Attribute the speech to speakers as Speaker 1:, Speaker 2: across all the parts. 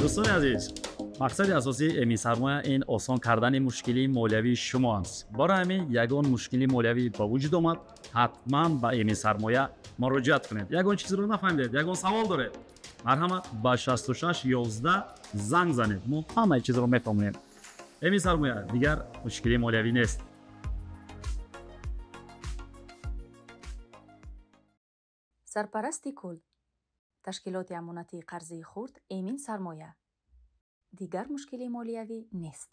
Speaker 1: Дӯстони азиз, мақсади асосии Эмин Сармоя ин осон кардани мушкилии молиявии шумо аст. Барои ҳамин ягон мушкилии молиявӣ ба вуҷуд омад, ҳатман ба Эмин Сармоя муроҷиат кунед. Ягон чизро нафаҳмидед, ягон савол доред, марҳамат ба 66 11 занг занед. Мо ҳамаи чизро мефаҳмонем. Эмин Сармоя дигар мушкилии молиявӣ нест.
Speaker 2: Сарпарасти кул ташкилоти амонатии қарзии хурд Эмин Сармоя. Дигар мушкилии молиявӣ нест.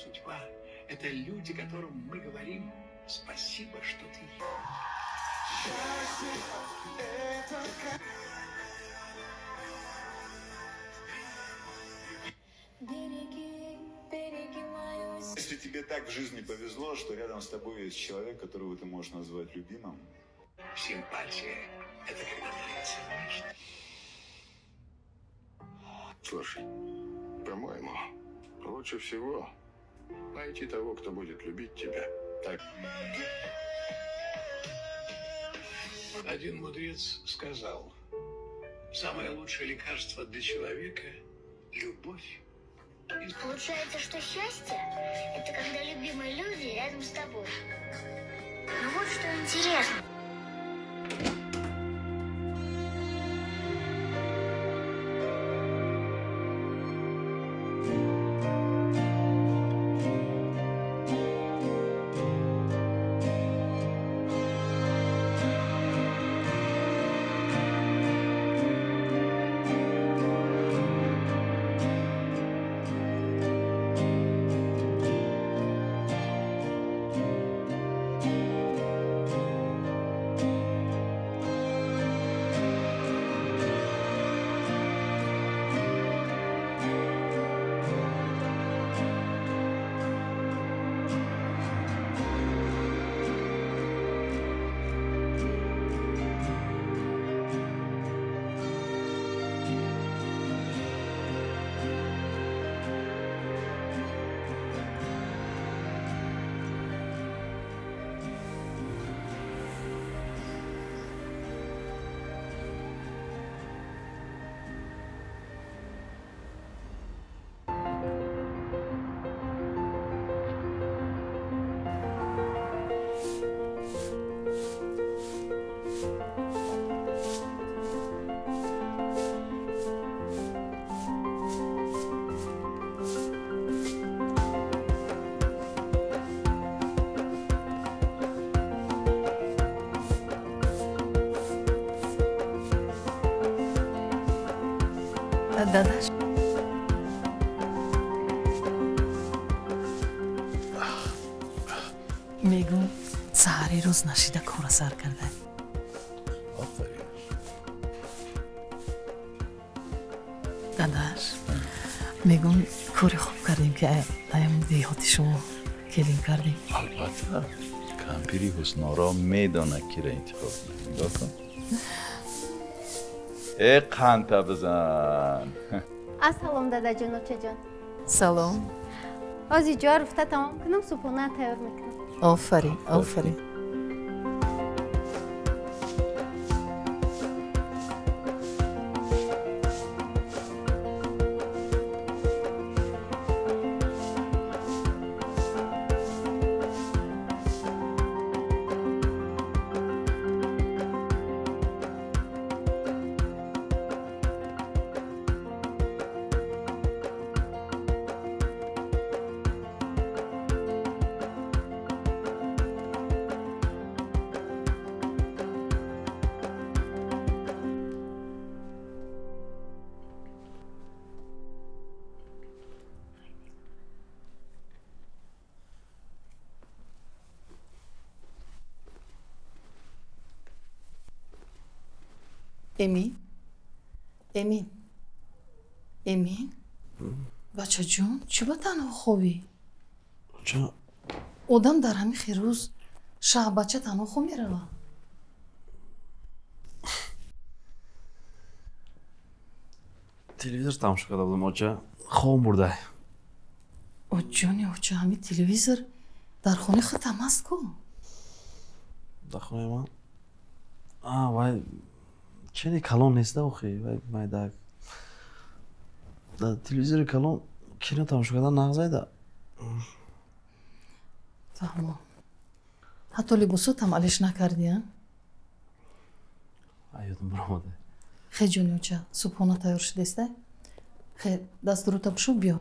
Speaker 3: Судьба – это люди, которым мы говорим «спасибо, что ты есть».
Speaker 4: Если тебе так в жизни повезло, что рядом с тобой есть человек, которого ты можешь назвать любимым.
Speaker 3: Симпатия – это когда творится нечто.
Speaker 5: Слушай, по-моему, лучше всего найти того, кто будет любить тебя. Так.
Speaker 3: Один мудрец сказал, самое лучшее лекарство для человека – любовь.
Speaker 6: Получается, что счастье – это когда любимые люди рядом с тобой. Но вот что интересно.
Speaker 7: Дадаш, мегӯм саҳари рӯз нашида кора сар карда.
Speaker 4: Офарин.
Speaker 7: Дадаш, мегӯм кори хуб кардем ки аям деҳоти шумо келин кардем.
Speaker 4: Албатта, кампири ҳусноро медонад кира интихоб кунад. Нигоҳ кун. Э қанта бизан.
Speaker 8: Ассалом, дадаҷон, очаҷон.
Speaker 7: Салом.
Speaker 8: Ҳозир ҷо руфта тамом кунам, субҳона тайёр мекунам.
Speaker 7: Офарин, офарин. Эмин, Эмин, Эмин, бачаҷон, чӣ ба танҳо хобӣ? Одам дар ҳамин хирӯз шаҳбача танҳо хоб меравад.
Speaker 9: Телевизор тамошо карда будам, оча, хобам бурда.
Speaker 7: Оҷони оча, ҳамин телевизор дар хонаи худам аст ку?
Speaker 9: Дар хонаи ман? Вай чени калон неста охи, вай майдак. Дар телевизори калон кино тамошо кардан нағзайда.
Speaker 7: Фаҳмо. Ҳатто либосотам алиш накардӣ, а?
Speaker 9: Ёдам баромада.
Speaker 7: Хе, ҷони оча, субҳона тайёр шудеста? Хе, дастурута пӯшу, биё.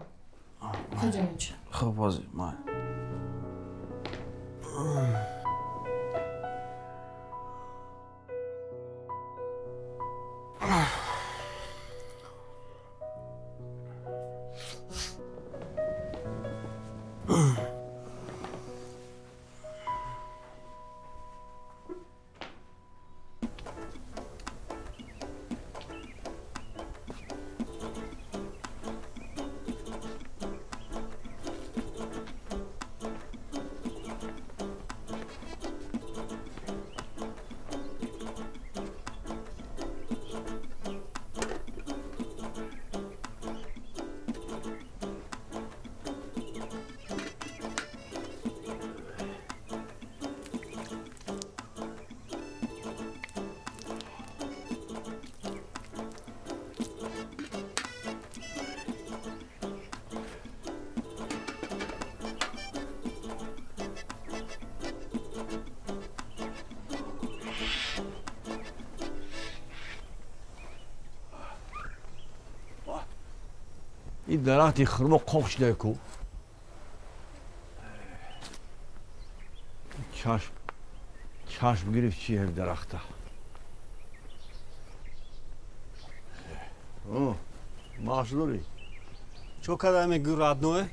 Speaker 7: Хе, ҷони оча.
Speaker 9: Хоб, ҳозир, май.
Speaker 10: ин дарахти хурмо қоқ шуда ку. Чашм гирифт чи ҳам дарахта. Мааш дорӣ?
Speaker 11: Чо када мегӯ, родное?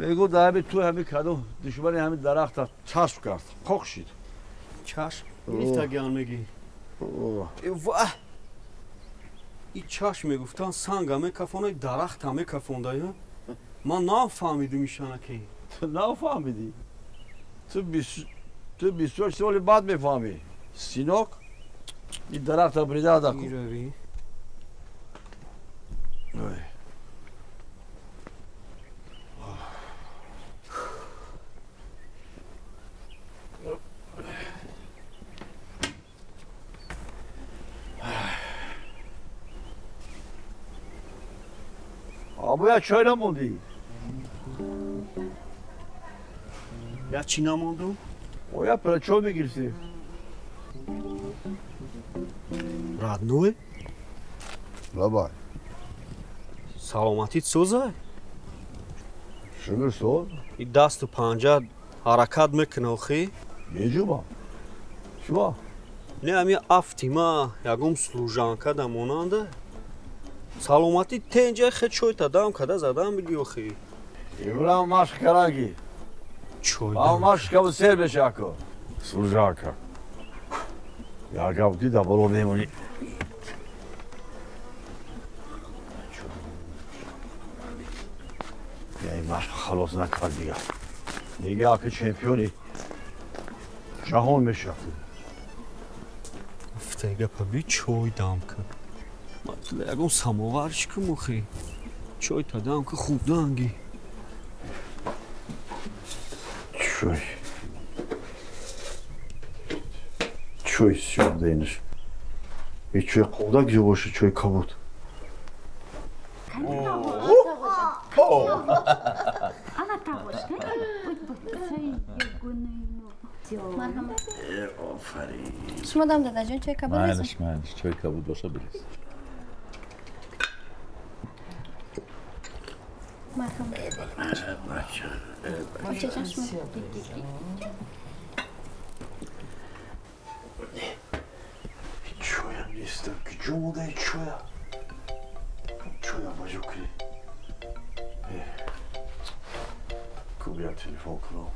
Speaker 10: Мегӯ да ҳами ту ҳами кадом душмани ҳами дарахта чашм кард, қоқ шид.
Speaker 11: Чашм гирифтагиан мегӣ? Ва! И чашм мегуфтан санга мекафона, дарахта мекафонда. Ман нафаҳмидум ишанаки.
Speaker 10: Ту нафаҳмидӣ? Ту 24 соли баъд мефаҳмӣ. Синок, ин дарахта брида ку. Абоя чой намондӣ?
Speaker 11: Я чӣ намондум?
Speaker 10: Оя пира чой мегирифтӣ.
Speaker 11: Родной?
Speaker 10: Лабай.
Speaker 11: Саломатит созай?
Speaker 10: Шукр, соз.
Speaker 11: И дасту панҷа ҳаракат мекуна охи?
Speaker 10: Неҷуба? Шуба?
Speaker 11: Не, ами афти ма ягон служанка да монанда. Саломатӣ тенҷа хе чойта дам када задам биги охи.
Speaker 10: Ибрам машқ караги.
Speaker 11: Чой.
Speaker 10: А машқ кабу сер меша ако. Служанка. Я гап ди да боло мемонӣ. Я ин машқ халос накард дига. Дига аки чемпиони ҷаҳон меша.
Speaker 11: Афтай гапа би чой дам кун. Ягон самовар чӣ кун охи? Чой тадам ки хуб данги.
Speaker 10: Чой. Чой сиёбда инаш. И чой қовдак ҷо боша, чой кабуд.
Speaker 8: Шумо дам дадаҷон чой кабуд резон?
Speaker 4: Майлиш, майлиш, чой кабуд боша бирез.
Speaker 8: Марҳамат. Очаҷон шумо.
Speaker 10: Чоям нестам, ки ҷо мондаи чоя? Чоя баҷо кунӣ? Ку бия телефон кунам.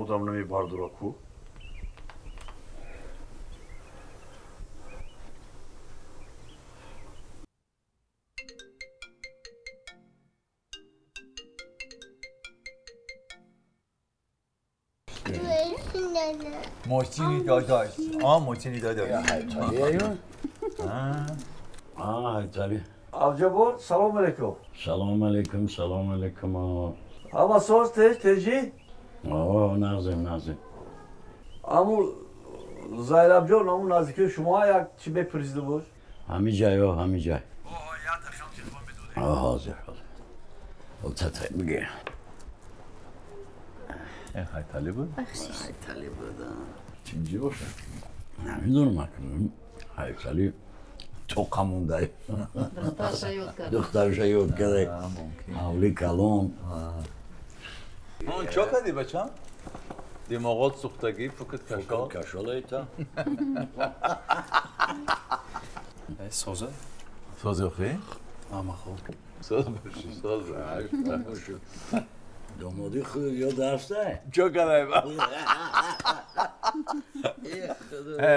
Speaker 10: одам намебардора ку.
Speaker 12: Мошини додаш. А мошини додаш.
Speaker 10: А, Айтали.
Speaker 13: Авҷабор, салом алейкум.
Speaker 10: Салом алейкум, салом алейкум.
Speaker 13: Ама соз теж, тежи?
Speaker 10: О, назим, назим.
Speaker 13: Аму Зайрабҷон, аму наздикии шумо як чӣ мепурсида буд?
Speaker 10: Ҳамин ҷай, о, ҳамин ҷай. О, ҳозир, ҳозир. Отата бигир.
Speaker 12: Айтали буд?
Speaker 10: Айтали буд. Чинҷи бошад? Намедонам акнун. Айтали тоқа монда. Духтарша ёд карда. Ҳавли калон.
Speaker 12: Чо кардӣ бачам? Димоғот сӯхтагӣ, фукт кашол.
Speaker 10: Кашол айта.
Speaker 9: Соза?
Speaker 12: Сози охи?
Speaker 9: Ама хуб.
Speaker 12: Соз боши, соз.
Speaker 10: Домоди худ ё дарстай?
Speaker 12: Чо кардай?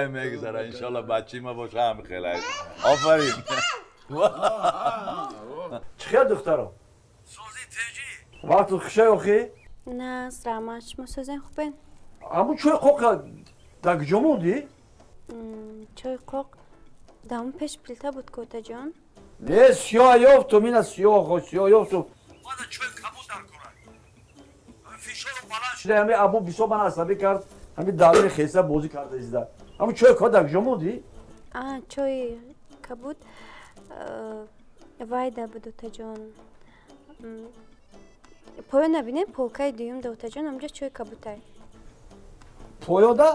Speaker 12: Мегзара, иншалло бачаи ма боша ҳам хеле. Офарин.
Speaker 13: Чӣ хел духтаро? Сози теҷӣ. Вақту хушай охи?
Speaker 8: На, раҳмат, шумо созен хубен?
Speaker 13: Аму чой қоқ дар куҷо мондӣ?
Speaker 8: Чой қоқ дар пеш плита буд, котаҷон.
Speaker 13: Не, сиёҳ ёфтум, ина сиёҳ, сиёҳ ёфтум. Мана чой кабуд дар кора. Фишору баланд шуда, ҳами абу бисёр ман асабӣ кард, ҳами даври хеса бозӣ карда изда. Аму чой кабуд дар куҷо мондӣ?
Speaker 8: А, чои кабуд вайда буд, отаҷон. Поё набинем, полкаи дуюм да, отаҷон, амҷа чои кабутай.
Speaker 13: Поёда?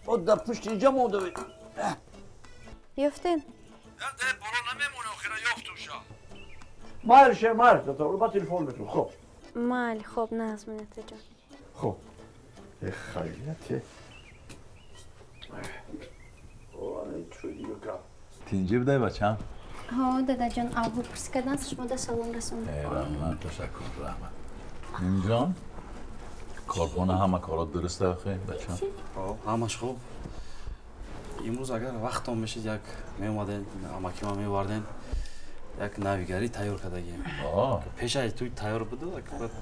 Speaker 13: О, дар пушти инҷа монда.
Speaker 8: Ёфтен?
Speaker 13: Боло намемоне, охира ёфтумша. Майли, ше, майли, духтар, ба телефон мекунам, хоб.
Speaker 8: Майли, хоб, назмин, отаҷон.
Speaker 13: Хоб. Э, хайрияте.
Speaker 12: Тинҷӣ будай, бачам?
Speaker 8: Ҳо, дадаҷон, аввал пурсӣ кардан шумода салом расондам.
Speaker 12: Раҳмат, ташаккур, раҳмат. Нимҷон, корхона ҳама корот дуруст охи, бачам?
Speaker 9: Ҳо, ҳамаш хуб. Имрӯз агар вақтон мешид, як меомаден, амакима меварден, як навигарӣ тайёр кардагем. Пешаи туй тайёр буду,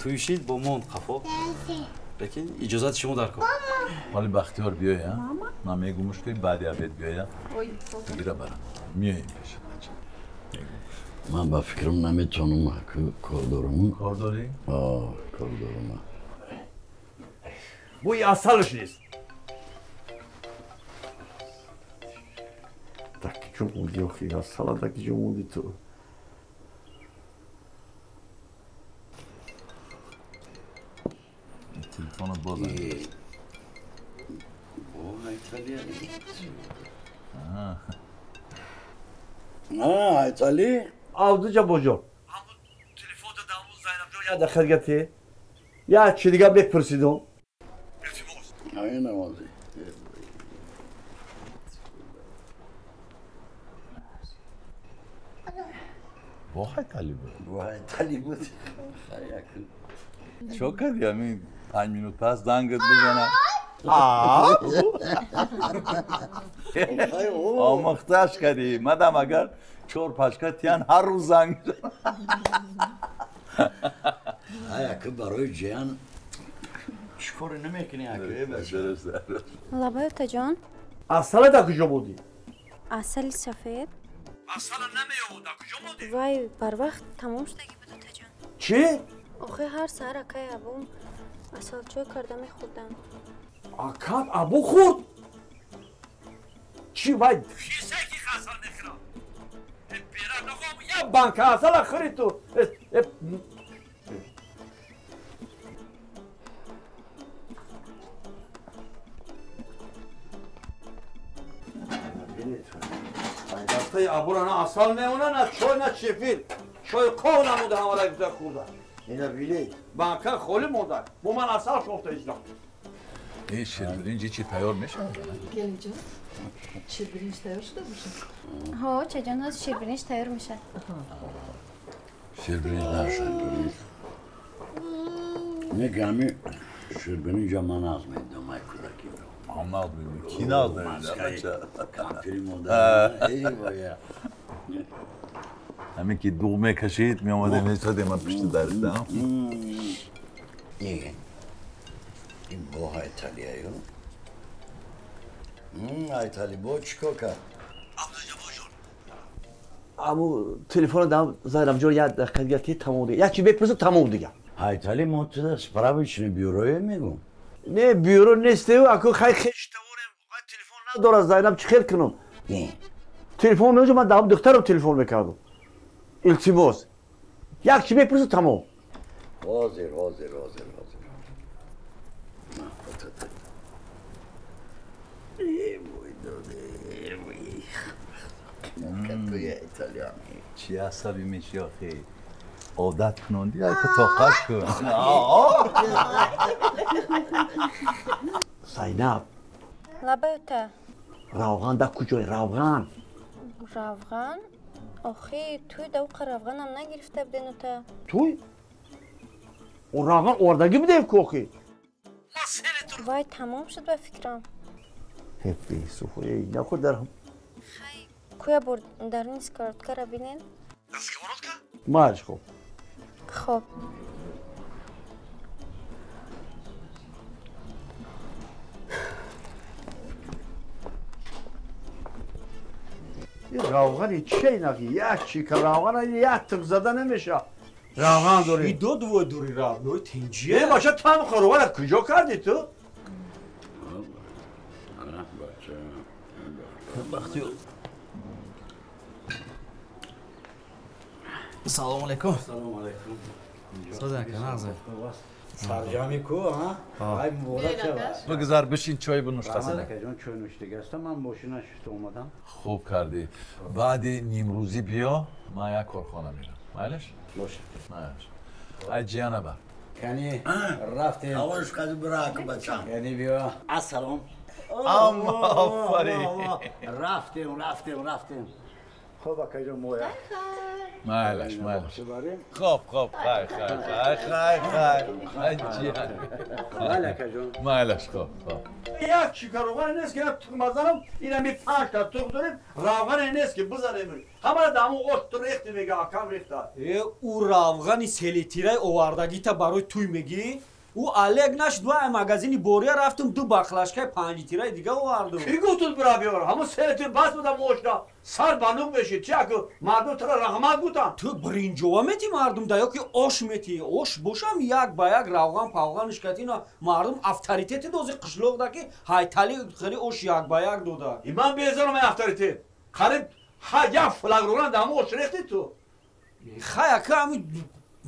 Speaker 9: туй шид бо монд қафо. Лекин иҷозати шумо дар кор.
Speaker 12: Ҳоли Бахтиёр биёя, ман мегумуш ки баъди обед биёя. Гира барам. Миёем пешат, бача.
Speaker 10: Ман ба фикрам наметавонам, кор дорам.
Speaker 12: Кор дорӣ?
Speaker 10: О, кор дорам.
Speaker 13: Бӯи асалш нест. Так киҷо монди охи, асала дар киҷо монди ту?
Speaker 12: Телефонат боз занг.
Speaker 10: А, Айтали?
Speaker 13: Авдуҷа боҷон. Телефонта даму Зайнабҷон як дақиқа дига те. Як чи дига мепурсидум.
Speaker 10: Илтимос. Ай намози.
Speaker 12: Бо Айтали буд.
Speaker 10: Бо Айтали буд.
Speaker 12: Чо кардӣ ҳамин 5 минут пас зангат бизанам? Омӯхташ кардӣ. Мадам агар 4 пачка тиян ҳар рӯз занг мезанам.
Speaker 10: Ай, ака барои ҷиян чӣ коре намекунӣ, ака?
Speaker 8: Лабай, отаҷон.
Speaker 13: Асала дар куҷо будӣ?
Speaker 8: Асали сафед?
Speaker 13: Асала намеёбуд, дар куҷо будӣ?
Speaker 8: Вай, барвақт тамом шудагӣ буд, отаҷон.
Speaker 13: Чӣ?
Speaker 8: Охи ҳар саҳар акаи абум асалчой карда мехӯрдам.
Speaker 13: Акат абу хӯрд? Чӣ вай? Хисаки асал мехӯрам. Бера нахоҳам, як банка асала хӯри ту. Дастаи абура на асал мемона, на чой, на чефир. Чой қоғ намуда ҳамара гуфта хӯрда. Ина бинед, банка холӣ монда. Бо ман асал шофта издам.
Speaker 12: Э, ширбиринҷ чӣ тайёр мешавад?
Speaker 7: Келинҷон, ширбиринҷ тайёр шуда бошад?
Speaker 8: Ҳо, чаҷон, ҳозир ширбиринҷ тайёр мешавад.
Speaker 10: Ширбиринҷ на, ширбиринҷ.
Speaker 14: Не гами ширбини ҷа ман аз медам ай кӯдаки.
Speaker 12: Ман нағз мебинӣ. Ки нағз мебинад, бача?
Speaker 14: Кампири модар. Эй воя.
Speaker 12: Ҳамин ки дуғ мекашид, меомадем месодем ман пушти дарида.
Speaker 14: Ин бо Ҳайталияю. Ҳайтали бо чӣ кор кард?
Speaker 13: Аму телефона дам Зайнаб ҷон як дақиқа дигар ки тамом дига. Як чи мепурсам тамом дига.
Speaker 14: Ҳайтали мо туда справочный бюрое мегум.
Speaker 13: Не, бюро нестею, аку хай хештаворем, хай телефон надорад Зайнаб, чӣ хел кунам? Телефон меоҷа ман дам духтарам телефон мекардам. Илтимос. Як чи мепурсам тамом.
Speaker 14: Ҳозир, ҳозир, ҳозир, ҳозир.
Speaker 12: Чӣ асабӣ мешӣ охи? Одат кунонди, яка тоқат кун.
Speaker 13: Зайнаб.
Speaker 8: Лабаюта.
Speaker 13: Равған да куҷой равған?
Speaker 8: Равған? Охи, туй да уқа равғанам нагирифта буден ута.
Speaker 13: Туй? О равған овардагӣ будем ку охи?
Speaker 8: Вай тамом шуд ба фикрам.
Speaker 13: Бесухой, нахӯр дар
Speaker 8: Куя бор даруни сковородкара бинен?
Speaker 13: Сковородка? Марш хоб.
Speaker 8: Хоб.
Speaker 13: Ин равғани че инақи? Як чика равғана як тиқ зада намеша. Равған дорӣ.
Speaker 11: И дод вой дори равной тинҷия.
Speaker 13: Не баша там равғана куҷо кардӣ ту?
Speaker 9: Бахтиёр. Салом алейкум.
Speaker 14: Салом алейкум.
Speaker 9: Созан ка нағзе.
Speaker 14: Сарҷами ку, а? Ай муборак шавад.
Speaker 12: Бигзар бишин чой бинӯш қасана.
Speaker 14: Акаҷон чой нӯшидаги ҳастам, ман мошина шуста омадам.
Speaker 12: Хуб кардӣ. Баъди нимрӯзӣ биё, ман як корхона мерам. Майлаш?
Speaker 14: Боша.
Speaker 12: Майлаш. Ай ҷияна бар.
Speaker 14: Кани рафтем. Аваш қади бира бачам. Яъне биё. Ассалом.
Speaker 12: Амма офарин.
Speaker 14: Рафтем, рафтем, рафтем. Хоб акаҷон моя.
Speaker 12: Майлаш, майлаш. Хоб, хоб, хай, хай, хай, хай, хай. Ай ҷиян.
Speaker 14: Бале акаҷон.
Speaker 12: Майлаш, хоб, хоб.
Speaker 13: Як чика равғане нест ки як тухм базанам, инами панҷта тухм дорем, равғане нест ки бизанем. Ҳамара даму ош ту рехти мега, акам рехта.
Speaker 11: Э, ӯ равғани селитираи овардагита барои туй мегӣ? Ӯ алек нашуд, ва магазини бория рафтум, ду баклашкаи панҷлитираи дига овардум.
Speaker 13: Кӣ гуфтуд бира биёр? Ҳамун селитир бас будам ошна. Сар ба нук мешид. Чи аку мардум тара раҳмат гуфтанд?
Speaker 11: Ту бринҷова метӣ мардум да ё ки ош метӣ? Ош бошам як ба як равған павғанш катина мардум авторитети дози қишлоқ да ки ҳайтали хеле ош як ба як дода.
Speaker 13: И ман безорам ай авторитет. Қариб ҳа як флаг равған да ҳамун ош рехти ту.
Speaker 11: Хай ака ҳами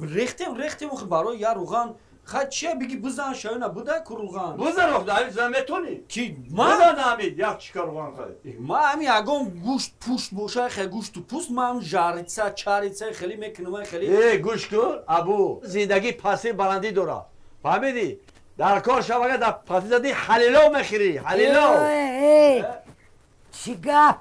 Speaker 11: рехтем рехтем охи барои як равған. Хай чия биги бизан шаюна будай ку руған.
Speaker 13: Бизан ох ҳамин зан метони.
Speaker 11: Ки ман
Speaker 13: бизан ҳамин як чика руған хай.
Speaker 11: Ма ҳамин ягон гӯшт пушт боша хе гӯшту пӯст ман жарица чарица хеле мекунам хеле.
Speaker 13: Э гӯш кун абу зиндагӣ пасти баландӣ дора. Фаҳмидӣ? Дар кор шав агар дар пасти задӣ ҳалило мехӯрӣ ҳалило.
Speaker 15: Э чӣ гап?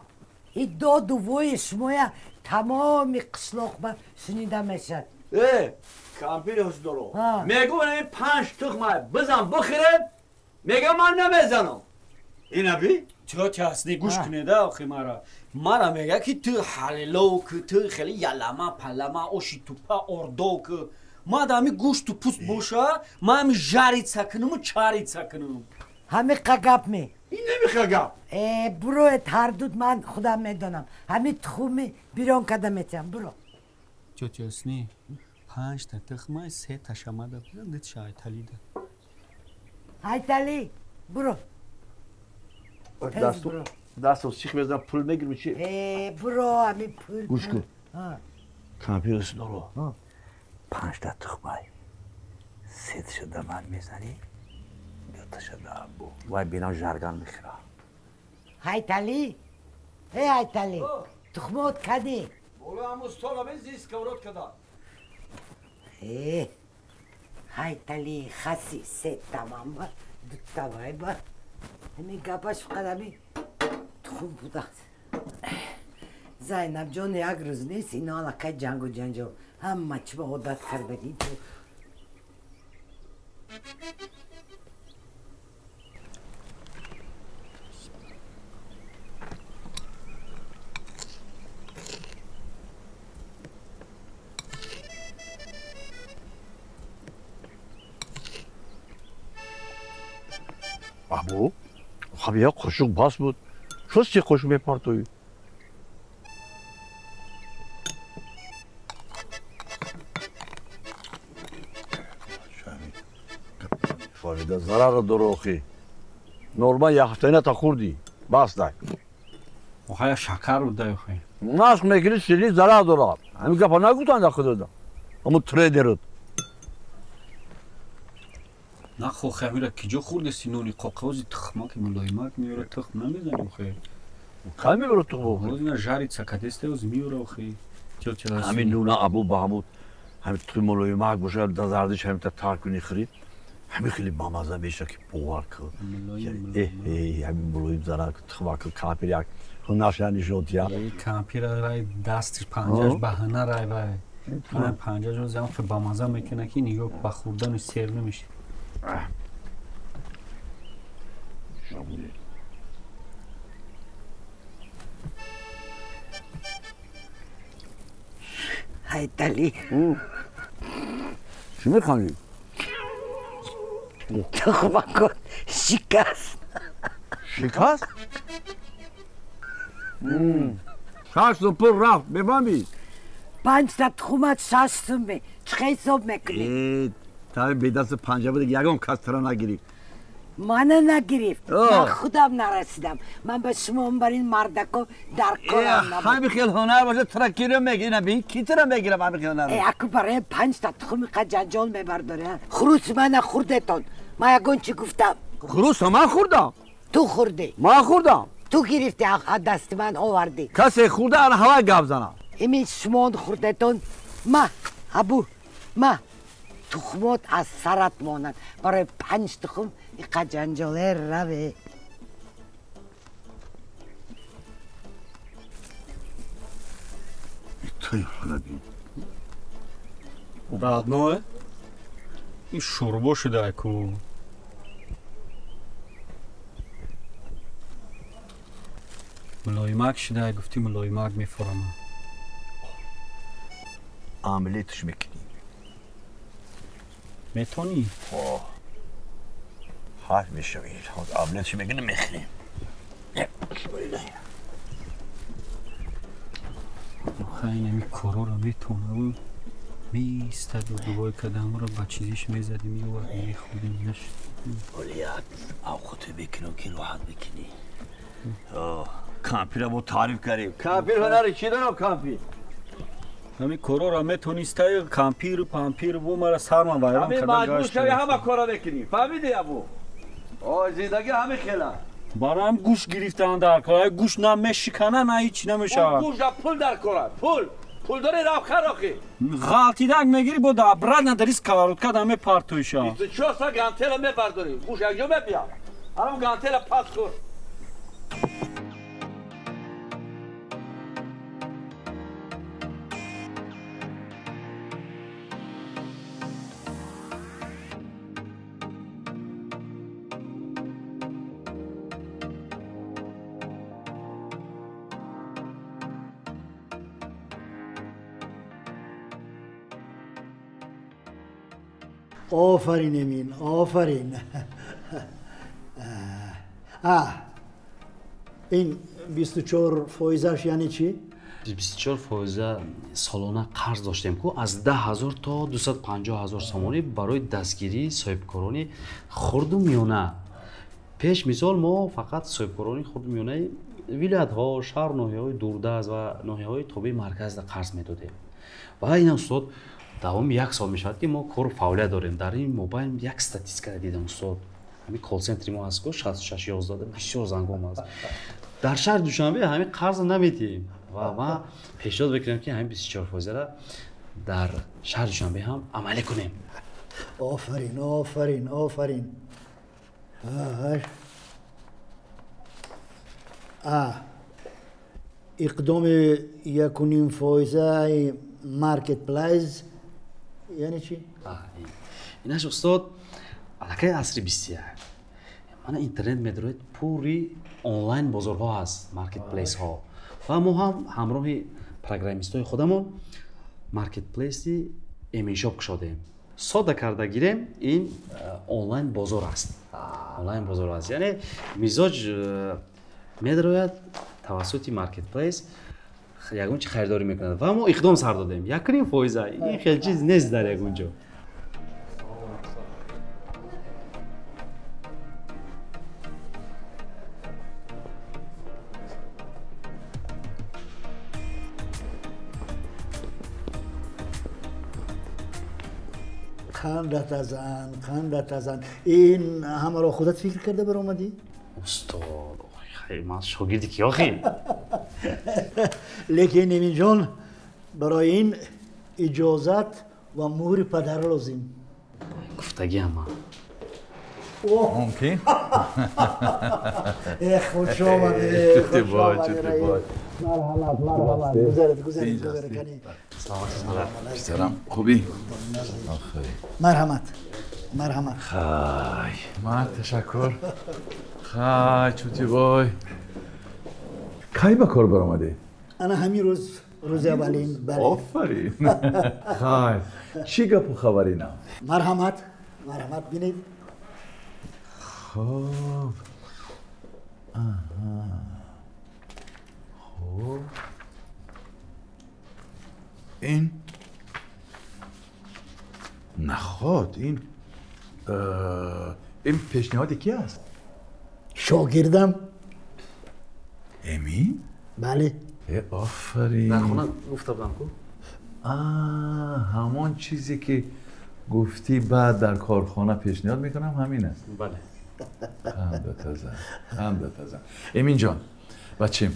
Speaker 15: И доду вои шумоя тамоми қишлоқ ба шунида мешавад.
Speaker 13: Э кампири ҳусдоро. Мегӯм ин панҷ тухма бизан бихӯрем, мегам ман намезанам. Ина би?
Speaker 11: Тётя ҳастни гӯш кунеда охи мара. Мара мега ки ту ҳалилов ки ту хеле ялама палама оши тупа ордов ки. Ма да ҳами гӯшту пӯст боша, ма ҳами жарица кунуму чарица кунум.
Speaker 15: Ҳами қа гап ме?
Speaker 13: Ин намиха гап.
Speaker 15: Э буроед ҳардуд ман худам медонам. Ҳами тухуми бирон када метиҳам буро.
Speaker 11: Тётя ҳастни панҷта тухмай се ташамада бизан дитша ҳайталида.
Speaker 15: Ҳайтали буро.
Speaker 13: Дасту сих мезанам пул мегирам чи?
Speaker 15: Э буро ҳами пул.
Speaker 13: Гӯш кун. Кампир ҳусдоро. Панҷта тухмай се ташада ман мезанӣ, ду ташада абу. Вай бинам жарган мехӯра.
Speaker 15: Ҳайтали? Э ҳайтали, тухмот кадӣ?
Speaker 13: Боло ҳамун стола бин сковород када.
Speaker 15: Э, ҳайтали хаси се тамам ба, дута вай ба. Ҳамин гапаш фақат ҳамин тухм будааст. Зайнабҷон як рӯз нест, ино аллакай ҷангу ҷанҷол. Ҳама чӣ ба одат кардагӣ ту.
Speaker 10: Абу, хаб як қошуқ бас буд. Чо се қошуқ мепартоӣ? Фоида зарар дора охи. Нормал як ҳафтаина та хӯрдӣ. Бас дай.
Speaker 11: Охая шакар буд дай охи.
Speaker 10: Машқ мекунӣ сили зарар дорад. Ҳамин гапа нагуфтанд дар худода. Ҳамун тренерот.
Speaker 11: Нахо хамира киҷо хӯрдеси нони қоқози тухмаки мулоимак меёра тухм намезани охи.
Speaker 10: Кай меёра тухм охи?
Speaker 11: Озина жарица кадесте оз меёра охи.
Speaker 10: Ҳамин нуна абу ба ҳамун ҳамин тухми мулоимак бошад да зардиш ҳамин тар кунӣ хӯрӣ. Ҳамин хеле бамаза меша ки бовар кун. Ҳамин мулоим зарар тухмак кампир як ҳунарша нишон диҳад.
Speaker 11: Кампир рай дастиш панҷаш ба ҳунар рай вай. Панҷаш оз ҳам бамаза мекунад ки нигоҳ ба хӯрдану сер намешавад.
Speaker 15: Ҳайталӣ.
Speaker 10: Чӣ механдӣ?
Speaker 15: Тухмакот шикаст.
Speaker 10: Шикаст? 6 сум пул рафт, мефаҳмӣ?
Speaker 15: 5 та тухмат 6 суме. Чӣ ҳисоб мекунӣ?
Speaker 10: Та бедасти панҷа буд, ягон кас тара нагирифт.
Speaker 15: Мана нагирифт. Ман худам нарасидам. Ман ба шумо бар ин мардако дар корам набуд.
Speaker 10: Ҳамин хел ҳунар бошад, тара киро мегирам? Ки тара мегирам ҳамин хел ҳунар?
Speaker 15: Аку барои 5 та тухми қа ҷанҷол мебардорӣ. Хурус мана хӯрдетон. Ман ягон чӣ гуфтам?
Speaker 10: Хурус ман хӯрдам.
Speaker 15: Ту хӯрдӣ.
Speaker 10: Ман хӯрдам.
Speaker 15: Ту гирифтӣ, аз дасти ман овардӣ.
Speaker 10: Касе хӯрда ана ҳавай гап занад.
Speaker 15: Ими шумон хӯрдетон. Ма, абу, ма. Тухмот аз сарат монад. Барои 5 тухм иқа ҷанҷоле раве.
Speaker 11: Родное, ин шӯрбо шуда ку. Мулоимак шуда, гуфтӣ мулоимак мефурамам.
Speaker 10: Омлетш мекунӣ.
Speaker 11: Метонӣ?
Speaker 10: Ҳар мешавӣ. Омлетш мекунӣ мехӯрем.
Speaker 11: Охай, короро метонаву меистаду дувои кадамро ба чизиш мезадим, меовардем, мехӯрдем, нашуд.
Speaker 10: Оли як авқоте мекунам ки роҳат мекунӣ. Кампира мо таъриф кардем. Кампир ҳунари чӣ дорам кампир?
Speaker 11: Ҳамин корора метонистай кампиру пампиру бу мара сарман вайрон
Speaker 10: карда. Ҳамин маҷбур шави ҳама кора мекунӣ. Фаҳмидӣ абу? Ой, зиндагӣ ҳамин хела.
Speaker 11: Бароям гӯш гирифтан дар кор. Гӯш на мешикана, на ҳеч намешавад.
Speaker 10: Гӯш пул дар кора. Пул. Пул дори рафт хар охи.
Speaker 11: Ғалтидак мегирӣ бо обратно дари сковородка да мепартоиша.
Speaker 10: 24 соат гантела мебардорӣ. Гӯш якҷо мебия. Ҳамон гантела пас кун.
Speaker 14: آفرین امین، آفرین. این 24 فایزش یعنی چی؟
Speaker 9: 24 фоиза солона қарз доштем ку аз 10 000 то 250 000 сомонӣ барои дастгирии соҳибкорони хурду миёна. Пеш мисол мо фақат соҳибкорони хурду миёнаи вилоятҳо, шаҳру ноҳияҳои дурдаст ва ноҳияҳои тобеи марказда қарз медодем. Ва ин устод давоми як сол мешавад ки мо кору фаъолият дорем. Дар ин мобайн як статистика дидам устод. Ҳамин колл-центри мо ҳаст ку 6611 бисёр зангом аст. Дар шаҳри Душанбе ҳамин қарзро намедиҳем ва ман пешниҳод мекунам ки ҳамин 24 фоизаро дар шаҳри Душанбе ҳам амалӣ кунем.
Speaker 14: Офарин, офарин, офарин. Иқдоми 1.5 фоизаи маркетплейс яъне чӣ?
Speaker 9: Инаш устод аллакай асри 21. Мана интернет медоред, пури онлайн бозорҳо ҳаст, маркетплейсҳо. Ва мо ҳам ҳамроҳи программистҳои худамон маркетплейси Эминшоп кушодем. Сода карда гирем, ин онлайн бозор аст. Онлайн бозор аст, яъне мизоҷ медарояд тавассути маркетплейс, ягон чи харидорӣ мекунад ва мо иқдом сар додем. 1,5%. Ин хел чиз нест дар ягон ҷо.
Speaker 3: Қандат азан, қандат азан. Ин ҳамаро худат фикр карда баромадӣ?
Speaker 9: Устод, ман шогирди ки охи?
Speaker 3: Лекин Эминҷон, барои ин иҷозат ва муҳри падар лозим.
Speaker 9: Гуфтагиам ман.
Speaker 12: Мумкин?
Speaker 3: Э, хуш омадед, хуш омадед. Марҳамат, марҳамат. Гузаред, гузаред, гузаред. Кани.
Speaker 12: Писарам, хубӣ?
Speaker 3: Марҳамат, марҳамат.
Speaker 12: Хай, ман ташаккур. Хай, Чутибой. Кай ба кор баромадӣ?
Speaker 3: Ана ҳамин рӯз, рӯзи аввалин. Бале.
Speaker 12: Офарин. Хай, чӣ гапу хабари нав?
Speaker 3: Марҳамат, марҳамат, бинед.
Speaker 12: Хоб. Аҳа. Хоб. Ин наход, ин пешниҳоди ки аст?
Speaker 3: Шогирдам.
Speaker 12: Эмин?
Speaker 3: Бале.
Speaker 12: Э, офарин.
Speaker 9: Дар хона гуфта будам ку?
Speaker 12: Ҳамон чизе ки гуфтӣ баъд дар корхона пешниҳод мекунам, ҳамин аст.
Speaker 9: Бале.
Speaker 12: Хандатазан, хандатазан. Эминҷон, бачим,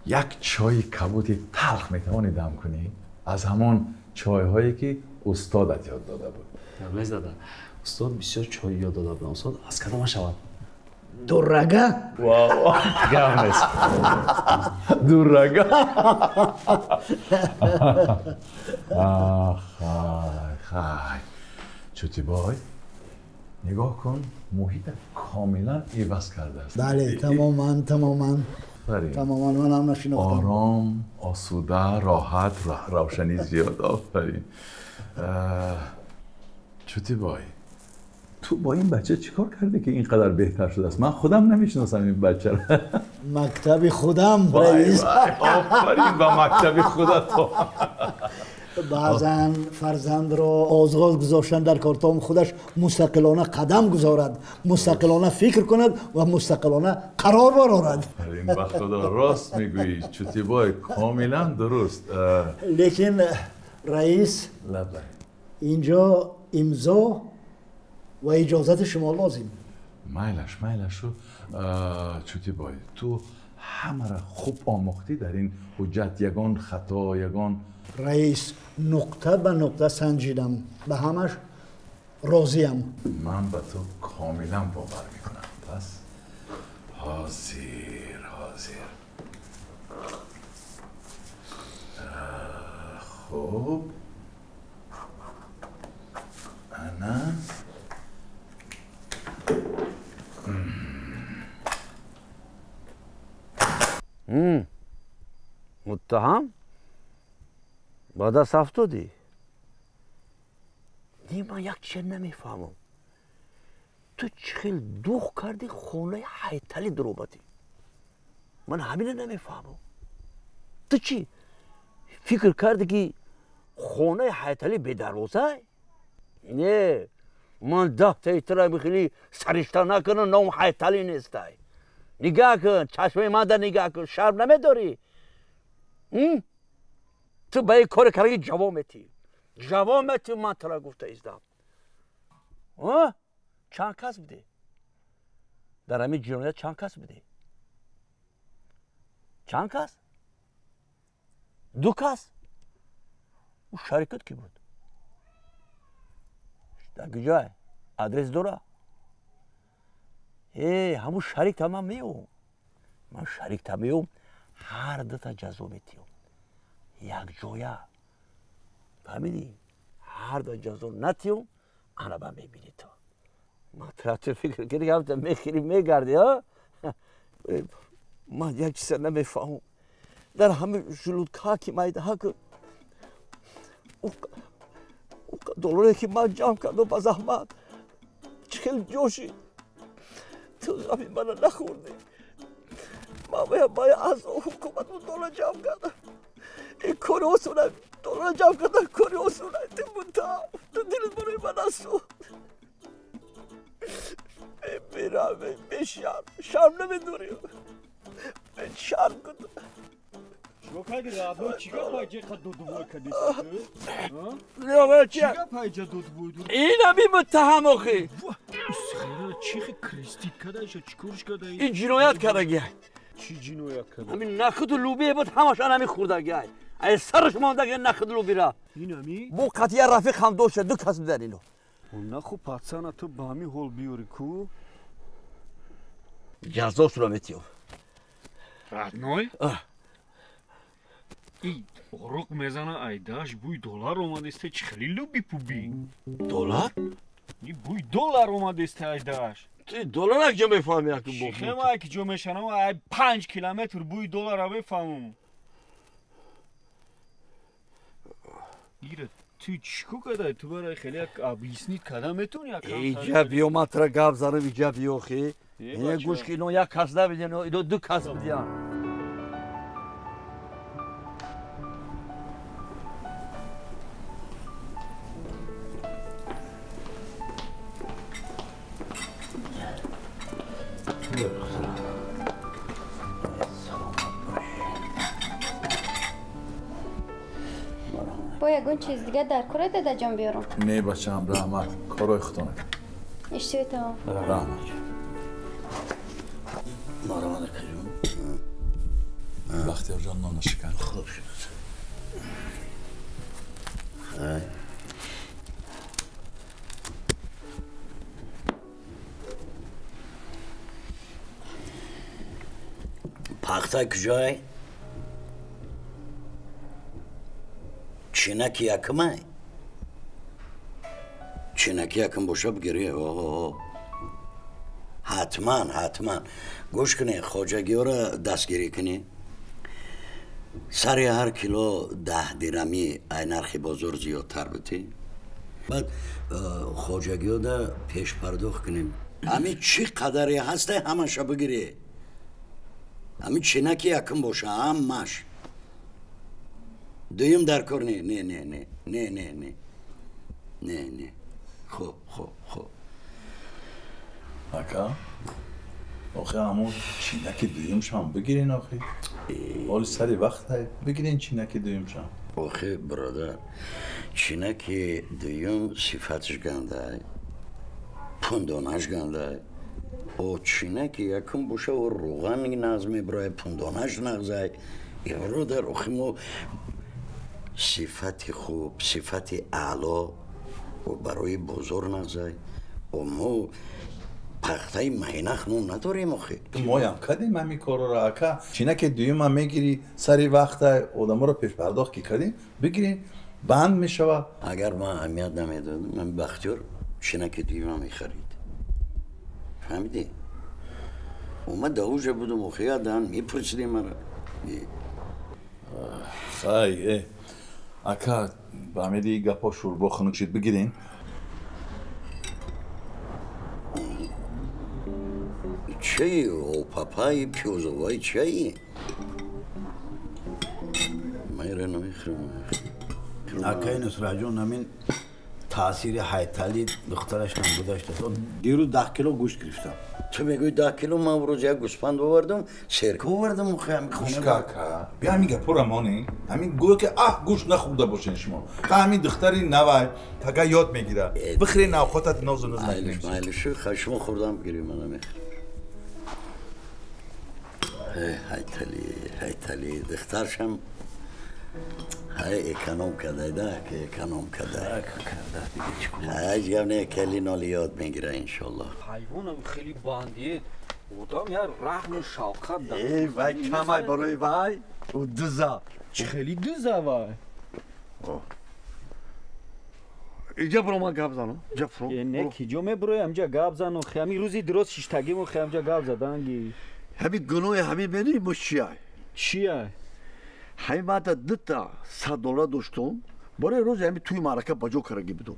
Speaker 12: як чойи кабуди талх метавонӣ дам кунӣ? Аз ҳамон чойҳое ки устодат ёд дода буд.
Speaker 9: Мезада. Устод бисёр чой ёд дода буд. Устод, аз кадома шавад?
Speaker 3: Дурага?
Speaker 12: Гап нест. Дурага. Хай, хай. Чутибой, нигоҳ кун, муҳита комилан иваз кардааст.
Speaker 3: Бале, тамоман, тамоман. Тамоман, ман ҳам нашинохтам.
Speaker 12: Ором, осуда, роҳат, равшанӣ зиёд. Офарин. Чутибой, ту бо ин бача чӣ кор кардӣ ки ин қадар беҳтар шудааст? Ман худам намешиносам ин бачаро.
Speaker 3: Мактаби худам, раис.
Speaker 12: Офарин ба мактаби худат.
Speaker 3: Баъзан фарзандро озғоз гузоштан дар кортом худаш мустақилона қадам гузорад, мустақилона фикр кунад ва мустақилона қарор барорад.
Speaker 12: Ин ба худо рост мегӯӣ, Чутибой, комилан дуруст.
Speaker 3: Лекин раис, инҷо имзо ва иҷозати шумо лозим.
Speaker 12: Майлаш, майлашу. Чутибой, ту ҳамаро хуб омӯхтӣ дар ин ҳуҷҷат, ягон хато, ягон?
Speaker 3: Раис, нуқта ба нуқта санҷидам, ба ҳамаш розиям.
Speaker 12: Ман ба ту комилан бовар мекунам. Пас ҳозир, ҳозир. Хуб, ана.
Speaker 13: Муттаҳам? Ба даст афтодӣ? Не, ман як чиз намефаҳмам. Ту чӣ хел дух кардӣ хонаи ҳайталӣ даромадӣ? Ман ҳамина намефаҳмам. Ту чӣ фикр кардӣ ки хонаи ҳайталӣ бедарвоза? Не, ман 10 таи тура хеле саришта накунам, ном ҳайталӣ нестай. Нигаҳ кун, чашмаи ман дар нигаҳ кун, шарм намедорӣ? Ту ба ин кори кардаги ҷавоб метиҳӣ. Ҷавоб метиҳӣ, ман тура гуфта издам. Чанд кас будӣ? Дар ҳамин ҷиноят чанд кас будӣ? Чанд кас? 2 кас? Ӯ шарикат кӣ буд? Дар куҷое? Адрес дора? Э, ҳамун шарикта ман меом. Ман шарикта меом, ҳар дута ҷазо метиҳам. Якҷоя. Фаҳмидӣ? Ҳар ду ҷазо натиҳам, ана ба мебинӣ ту. Ман ту фикр кардӣ ҳамта мехӯрӣ мегардӣ, а? Ман як чиза намефаҳмам. Дар ҳамин желудка ки майдаҳа ки Долларе ки ман ҷамъ кардам ба заҳмат, чӣ хел ҷоши ту ғами мана нахӯрдӣ. Ман бояд аз ҳукумат доллар ҷамъ кардам. Ин кори осона, доллар ҷамъ кардан кори осона. Ту муттаҳам, ту дилат барои ман насӯхт. Бераҳм, бешарм, шарм намедорӣ. Шарм кун.
Speaker 11: Чиго кардӣ, родной? Чиго пайҷа додувой кардеси
Speaker 13: ту?
Speaker 11: Чига пайҷа додувой?
Speaker 13: Ин ҳами муттаҳам охи.
Speaker 11: Чӣ крестит кардаиша? Чӣ корш кардаи?
Speaker 13: Ин ҷиноят кардагиай.
Speaker 11: Чӣ ҷиноят карда?
Speaker 13: Ҳамин нахуду лубие буд, ҳамашан ҳами хӯрдагиай. Ай сараш мондаги нахуду лубира.
Speaker 11: Ин ҳами?
Speaker 13: Бо қатъия рафиқ ҳам дошта, ду кас будан ино.
Speaker 11: Наху пацана ту ба ҳамин ҳол биёрӣ ку?
Speaker 13: Ҷазошро метиём.
Speaker 11: Родной? И оруқ мезана, айдаш бӯи доллар омадеста, чӣ хеле люби пуби?
Speaker 13: Доллар?
Speaker 11: И бӯи доллар омадеста айдаш.
Speaker 13: Ту доллар як ҷо мефаҳми як бо?
Speaker 11: Хема як ҷо мешанам, ай 5 километр бӯи доллара мефаҳмам. Ира ту чӣ ко кадай? Ту барои хеле як объяснить када метавонӣ як?
Speaker 13: Иҷа биё, ман тура гап занам, иҷа биё хе. Ине гӯш ки ино як кас набидиан, ино ду кас бидиан.
Speaker 8: Бо ягон чиз дига дар кора дадаҷон биёрам?
Speaker 12: Не бачаам, раҳмат, корҳои худтона.
Speaker 8: Иштиҳои тамом.
Speaker 12: Раҳмат.
Speaker 14: Марҳамат акаҷон.
Speaker 12: Бахтиёрҷон, нона шикан.
Speaker 14: Хуб шуд. Хай. Пахта куҷой? Чинаки якумай? Чинаки якум боша бигирӣ. Оҳо. Ҳатман, ҳатман. Гӯш кунед, хоҷагиёро дастгирӣ кунед. Сари ҳар кило 10 дирамӣ ай нархи бозор зиёдтар бутӣ. Баъд хоҷагиёда пешпардохт кунем. Ҳамин чӣ қадаре ҳасте ҳамаша бигирӣ. Ҳамин чинаки якум боша, ҳамаш. Дуюм дар кор не, не, не, не, не, не, не, не, не. Хуб, хуб, хуб.
Speaker 12: Ака, охи ҳамон чинаки дуюмшам бигирин охи. Ҳоли сари вақт бигирин чинаки дуюмшам.
Speaker 14: Охи, бародар, чинаки дуюм сифаташ гандай, пундонаш гандай. О чинаки якум боша, о руғани нағз мебирояд, пундонаш нағзай. Бародар, охи мо сифати хуб, сифати аъло барои бозор нағзай. Мо пахтаи майнах ном надорем охи.
Speaker 12: Моям кардем ҳамин корро, ака. Чинаки дуюмам мегирӣ, сари вақта одаморо пешпардохт ки кардем, бигирин, банд мешава.
Speaker 14: Агар ман аҳамият намедодам, ман Бахтиёр чинаки дуюмам мехарид. Фаҳмидӣ? Омад даужа будум, охи, ядан мепурсидем мара.
Speaker 12: Хай, ака, ба ҳамиди гапҳо шӯрбо хунук шид, бигирин.
Speaker 14: Чаи, о папаи, пиёзоваи чаи? Ман инро намехӯрам.
Speaker 16: Акаи Нусратҷон, ҳамин таъсири ҳайтали духтараш ҳам гузаштааст. Дирӯз 10 кило гӯшт гирифтам.
Speaker 14: Ту мегӯӣ 10 кило, ман рӯз як гӯспанд овардам, серка овардам.
Speaker 12: Гӯш ка, ака, бия ҳамин гапҳоро монӣ. Ҳамин гӯё ки аҳ гӯшт нахӯрда бошен шумо. Ха ҳамин духтари навай тага ёд мегирад. Бихӯре навхотат нозу ноз накунем.
Speaker 14: Майлиш, майлиш, шумо хӯрдам бигирӣ, ман намехӯрам. Ҳайтали, ҳайтали, духтаршам ҳай эконом кадай да, эконом кадай. Ҳеҷ гап не, калиноли ёд мегира иншоллоҳ.
Speaker 11: Ҳайвонам хеле бандиет, одам як раҳму шавқат дорад.
Speaker 10: Э, вай камай барои вай, ӯ дуза.
Speaker 11: Чӣ хеле дуза вай?
Speaker 10: Иҷа биро, ман гап занам. Иҷа биро.
Speaker 11: Не, ки ҷо мебирои, ҳамҷа гап зану. Ҳамин рӯзи дуроз шиштагиму ҳамҷа гап заданги.
Speaker 10: Ҳамин гуноҳи ҳамин медонӣ мо чия?
Speaker 11: Чия?
Speaker 10: Ҳамин ман та дута 100 доллар доштум, Барои рӯзи ҳами туи маърака ба ҷо кардаги будум.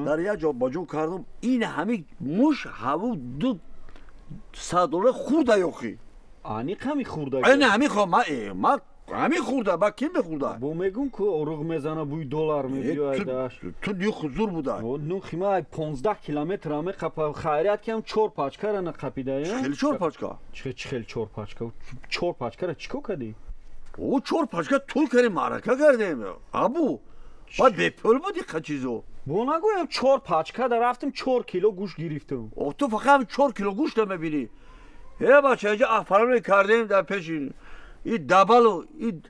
Speaker 10: Дар як ҷо ба ҷо кардум, ин ҳами муш ҳаву 200 доллар хӯрда ёхи.
Speaker 11: Аниқ ҳами хӯрда?
Speaker 10: Ин ҳами хо ма ҳами хӯрда, ба ким мехӯрда?
Speaker 11: Бо мегум ку оруғ мезана, бӯи доллар мебиёяд.
Speaker 10: Ту нюх зур буда.
Speaker 11: Нюхи ма 15 километр меқапа. Хайрият ки ҳам 4 пачкара нақапида.
Speaker 10: Хеле 4 пачка?
Speaker 11: Чӣ хеле 4 пачка? 4 пачкара чӣ кор кардӣ?
Speaker 10: О, 4 пачка туй кардем, маърака кардем. Абу, баъд бепул буди қа чизо.
Speaker 11: Бо нагӯям 4 пачка да рафтам 4 кило гӯшт гирифтам.
Speaker 10: О, ту фақат 4 кило гӯшта мебинӣ. Э бача, инҷа афароне кардем дар пеши и дабалу и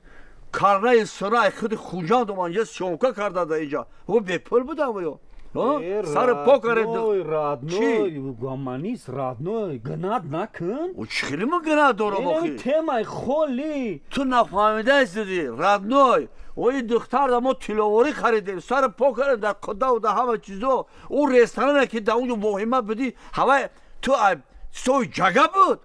Speaker 10: карнаи сирай худи Хуҷанд омад, инҷа съёмка карда да инҷа. О, бепул будам ё. Сари по кардем.
Speaker 11: Родной, гаманис, родной, гнат накун.
Speaker 10: О, чӣ хеле ман гнат дорам охи?
Speaker 11: Темаи холи.
Speaker 10: Ту нафаҳмидаистиди, родной. О, ин духтар да мо тиловорӣ харидем, сари по кардем дар қудаву дар ҳама чизо. Ӯ ресторане ки дар онҷо воҳима будӣ, ҳавай ту сои ҷага буд.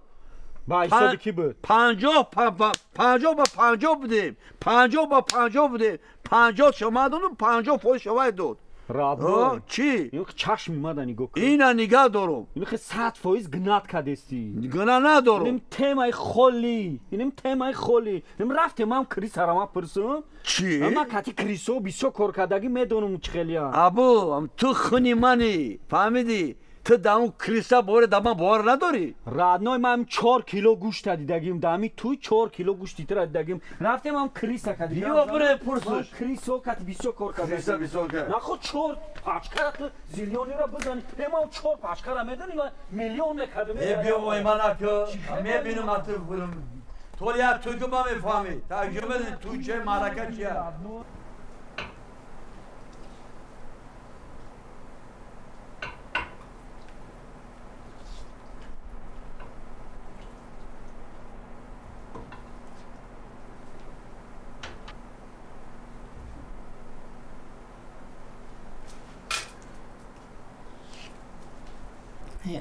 Speaker 11: Ба ҳисоби кӣ буд?
Speaker 10: 50 ба 50 будем. 50 ба 50 будем. 50 шума додум, 50% шумай дод.
Speaker 11: Родной.
Speaker 10: Чӣ?
Speaker 11: Ин чашми мада нигоҳ кун.
Speaker 10: Ина нигаҳ дорум.
Speaker 11: Ин 100% гнат кардестӣ.
Speaker 10: Гна надорум.
Speaker 11: Иним темаи холи. Иним темаи холи. Иним рафтем ман крисара ма пурсум.
Speaker 10: Чӣ?
Speaker 11: Ама кати крисо бисёр кор кардагӣ медонум чӣ хелия.
Speaker 10: Абу, ту хуни мани, фаҳмидӣ? Ту дар он криса боре дар ман бовар надорӣ?
Speaker 11: Родной, ман 4 кило гӯшта дидагим, дар ҳами туй 4 кило гӯшти тира дидагим. Рафтем ҳам криса кадим.
Speaker 10: Биё бире пурсуш.
Speaker 11: Крисо кати бисёр кор кардем.
Speaker 10: Криса бисёр кард.
Speaker 11: Нахо 4 пачкара ту зиллионера бизани. Э ман 4 пачкара медонӣ ва миллион мекардем.
Speaker 10: Э биё воима наку. Мебинам ату то як туй ку ман мефаҳмӣ. Таҷриба туй че маърака чия.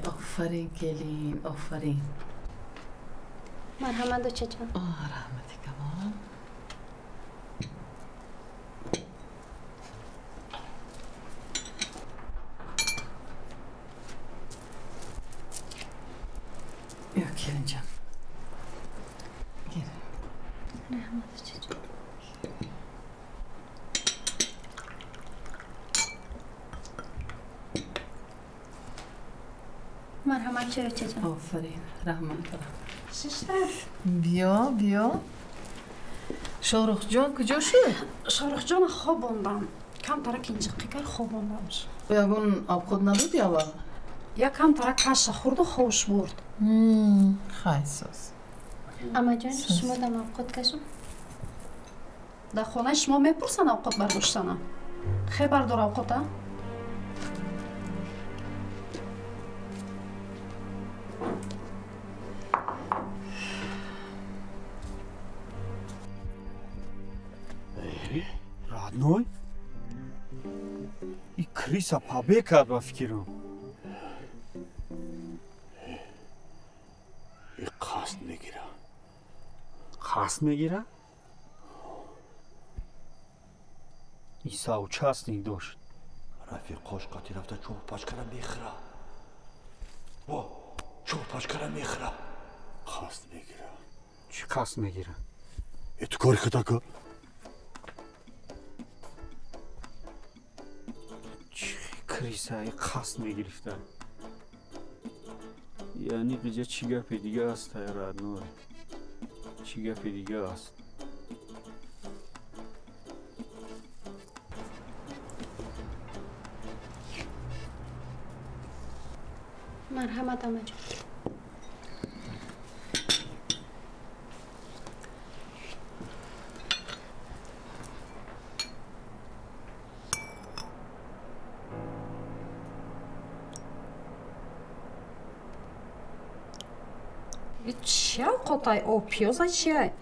Speaker 7: Офарин келин, офарин.
Speaker 8: Марҳамат, дочаҷон.
Speaker 7: Раҳмати калон. Ё келинҷон. Гир.
Speaker 8: Раҳмат, дочаҷон. Марҳамат, чой очаҷон.
Speaker 7: Офарин, раҳмат.
Speaker 8: Шишта.
Speaker 7: Биё, биё. Шоҳрухҷон куҷо шуд?
Speaker 17: Шоҳрухҷона хобондам. Камтара кинҷиқӣ кард, хобондамш.
Speaker 7: Ягон овқот надоди аввал?
Speaker 17: Як камтара каша хӯрду ховш бурд.
Speaker 7: Хай соз.
Speaker 8: Амаҷон, шумо дам овқот кашам?
Speaker 17: Дар хонаи шумо мепурсанд овқот бардоштана. Хе бардор овқота.
Speaker 11: Родной? И криса побег кард ба фикрам.
Speaker 10: И қасд мегира.
Speaker 11: Қасд мегира? И соучастник дошт.
Speaker 10: Рафиқош қати рафта 4 пачкара мехӯра. Во, 4 пачкара мехӯра. Қасд мегира.
Speaker 11: Чӣ қасд мегира?
Speaker 10: Э ту кори хата ку?
Speaker 11: Крисаи қасд мегирифта. Яъне иҷа чӣ гапи дига аст, родной? Чӣ гапи дига аст?
Speaker 8: Марҳамат, амаҷон.
Speaker 17: Чия овқотай? О, пиёза чия?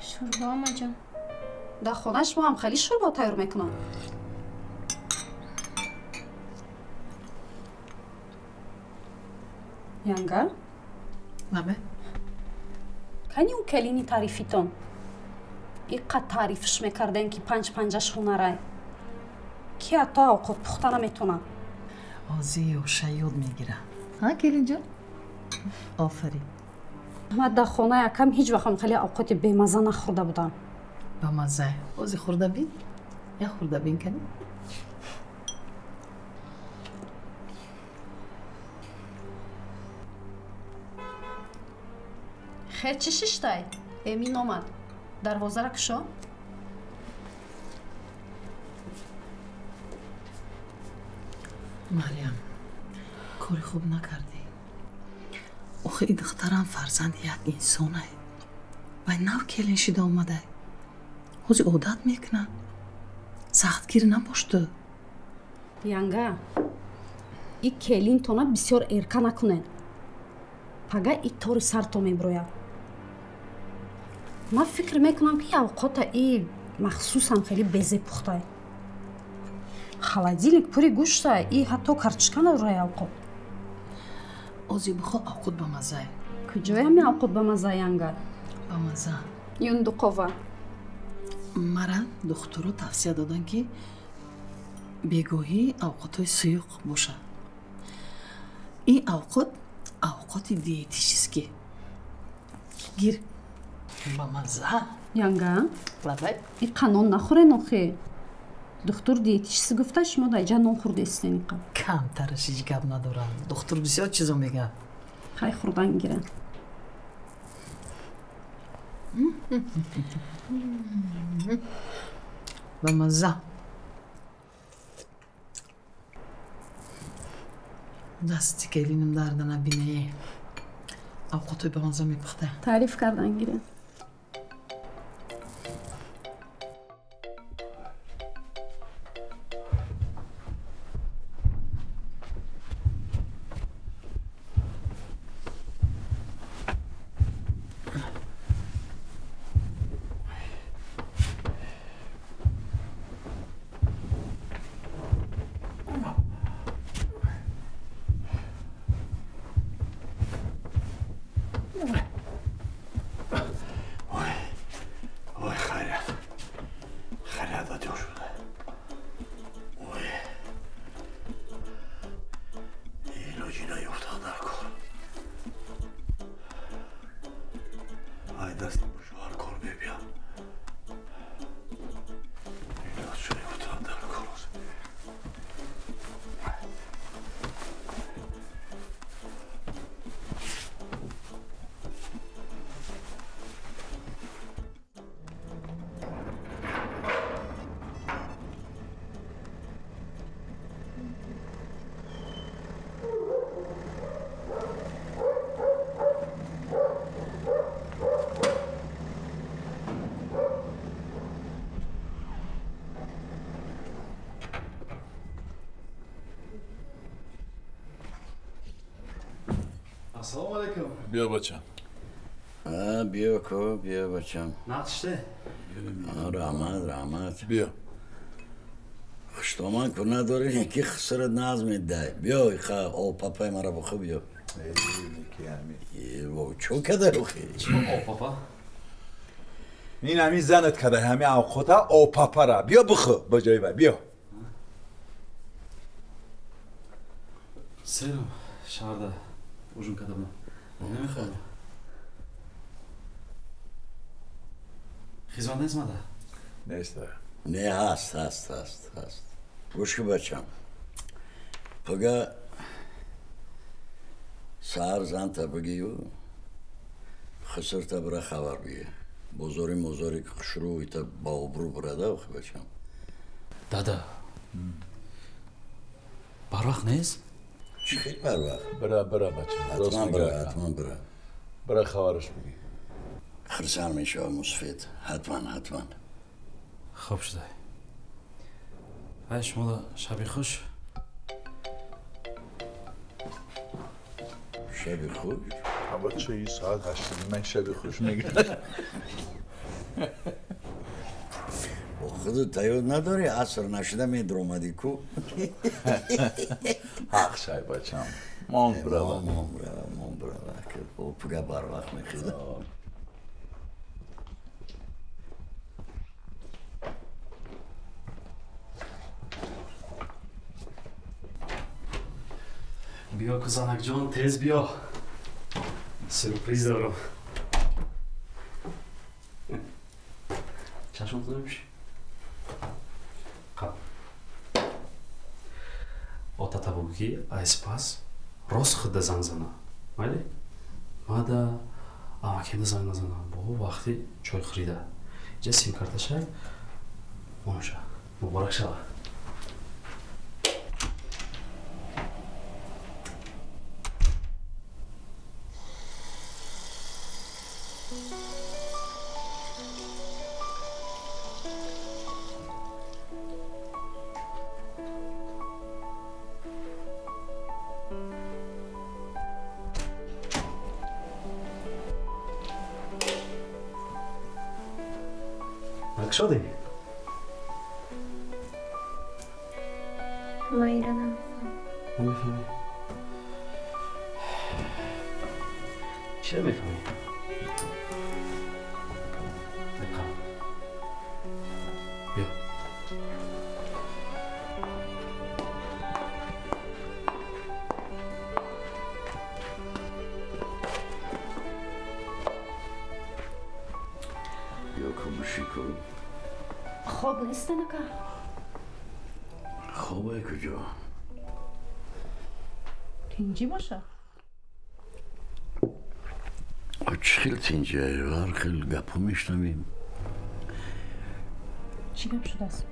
Speaker 8: Шӯрбо, амаҷон.
Speaker 17: Дар хонаи шумо ҳам хеле шӯрбо тайёр мекунанд. Янга?
Speaker 7: Маме?
Speaker 17: Кани ӯ келини тарифитон? Иққад таърифш мекардем ки панҷ панҷаш ҳунарай. Ки ҳатто авқот пухта наметонад.
Speaker 7: Ҳозир ёша ёд мегира. Ҳа, келинҷон? Офарин.
Speaker 17: Ман дар хонаи акам ҳеҷ вақтам хеле авқоти бемазза нахӯрда будам.
Speaker 7: Бамазза. Ҳозир хӯрда бин? Як хӯрда бин кани?
Speaker 17: Хе, чӣ шиштай? Эмин омад. Дарвозаро кушо.
Speaker 7: Мариям, кори хуб накардӣ. Охи и духтарам фарзанди як инсонай. Вай нав келин шида омадай. Ҳозир одат мекунад. Сахтгир набош ту.
Speaker 17: Янга, и келинтона бисёр эрка накунед. Пага и тори сарто меброяд. Ман фикр мекунам ки авқота и махсусан хеле безе пухтай. Холодильник пури гӯштай, и ҳатто картошка надорай авқот.
Speaker 7: Ози бихо авқот бамаззай.
Speaker 17: Куҷои ҳами авқот бамазза, янга?
Speaker 7: Бамазза.
Speaker 17: Юндуқова.
Speaker 7: Мара духтуро тавсия доданд ки бегоҳӣ авқотҳои суюқ бошад. Ин авқот авқоти диетический. Гир. Бамазза.
Speaker 17: Янга?
Speaker 7: Лабай.
Speaker 17: И қанон нахӯрен охи. Духтур диетический гуфта, шумо дар иҷа нон хӯрдестен иқа.
Speaker 7: Камтараш ҳеҷ гап надорам. Духтур бисёр чизо мегӯяд.
Speaker 17: Хай хӯрдан гирам.
Speaker 7: Бамазза. Дасти келинам дарда набинае. Авқотҳои бамазза мепухта.
Speaker 17: Таъриф кардан гирам.
Speaker 9: Ассалому алайкум.
Speaker 12: Биё бачам.
Speaker 14: Биё ко, биё бачам.
Speaker 9: Нақште?
Speaker 14: Раҳмат, раҳмат.
Speaker 12: Биё.
Speaker 14: Хуштоман ку надорӣ, ки хусрат наз медиҳай. Биё, иқа опапаи мара бухӯ биё. Чо кадай охи?
Speaker 9: Опапа?
Speaker 12: Ин ҳамин занат кадай, ҳамин авқота опапара. Биё бухӯ ба ҷои вай, биё.
Speaker 9: Серам, шаҳрда ужин карда будам. Намехоҳам. Хизмат нест мада?
Speaker 12: Нест.
Speaker 14: Не, ҳаст, ҳаст, ҳаст, ҳаст. Гӯш ку бачам. Пага саҳар занта бигию, хусрта бира хабар бигӣ. Бозори мозори хушрӯ ита ба обрӯ бирада охи бачам.
Speaker 9: Дада. Барвақт нест?
Speaker 14: Чӣ хел барвақт?
Speaker 12: Бира, бира бачам.
Speaker 14: Ҳатман бира, ҳатман бира.
Speaker 12: Бира хабараш бигӣ.
Speaker 14: Хирсан мешавам мусфид. Ҳатман, ҳатман.
Speaker 9: Хуб шуда. Ай шумо шаби хуш.
Speaker 14: Шаби хуш?
Speaker 12: Бача ин соат 8:30 шаби хуш мегӯяд.
Speaker 14: Худат таёд надорӣ, аср нашуда медромадӣ ку?
Speaker 12: Ҳақ шай бачам. Мон брава.
Speaker 14: Мон брава, мон брава. Пуга барвақт мехезам.
Speaker 9: Биё ку занакҷон, тез биё. Сюрприз дорам. Чашматро намепӯшӣ? Қаб. Отата бугӯ ки айспас рост худда занг зана. Майли? Мада амакемда занг назана. Бо вақти чой хӯрида. Иҷа симкарташа монша. Муборак шава. Накшодӣ?
Speaker 8: Ман инро намефаҳмам.
Speaker 9: Намефаҳмӣ? Чиро мефаҳмӣ? Биё.
Speaker 14: Биё кубушӣ кун.
Speaker 17: Хоб нестен ака?
Speaker 14: Хобе куҷо?
Speaker 17: Тинҷӣ боша?
Speaker 14: Чӣ хел тинҷӣ? Ҳар хел гапҳо мешунавем.
Speaker 17: Чӣ гап шудааст?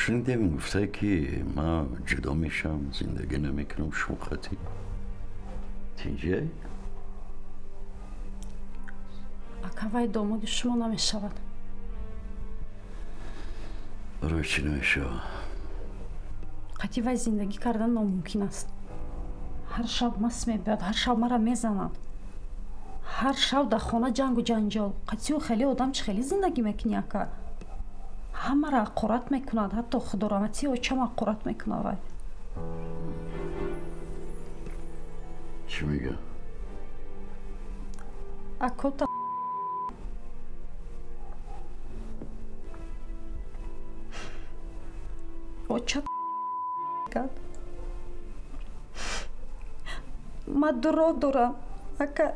Speaker 14: Шунидем гуфта ки ман ҷудо мешавам, зиндагӣ намекунам, шумо қатӣ. Тинҷӣ?
Speaker 17: Ака, вай домоди шумо намешавад.
Speaker 14: Барои чӣ намешавад?
Speaker 17: Қатъи вай зиндагӣ кардан номумкин аст. Ҳар шаб маст мебиёд, ҳар шаб маро мезанад. Ҳар шаб дар хона ҷангу ҷанҷол. Қатъиу хеле одам чӣ хеле зиндагӣ мекунӣ, ака? Ҳамаро ҳақорат мекунад, ҳатто худораматии очам ҳақорат мекунад вай.
Speaker 14: Чӣ мега?
Speaker 17: Акота оча кард. Ман дуро дорам, ака.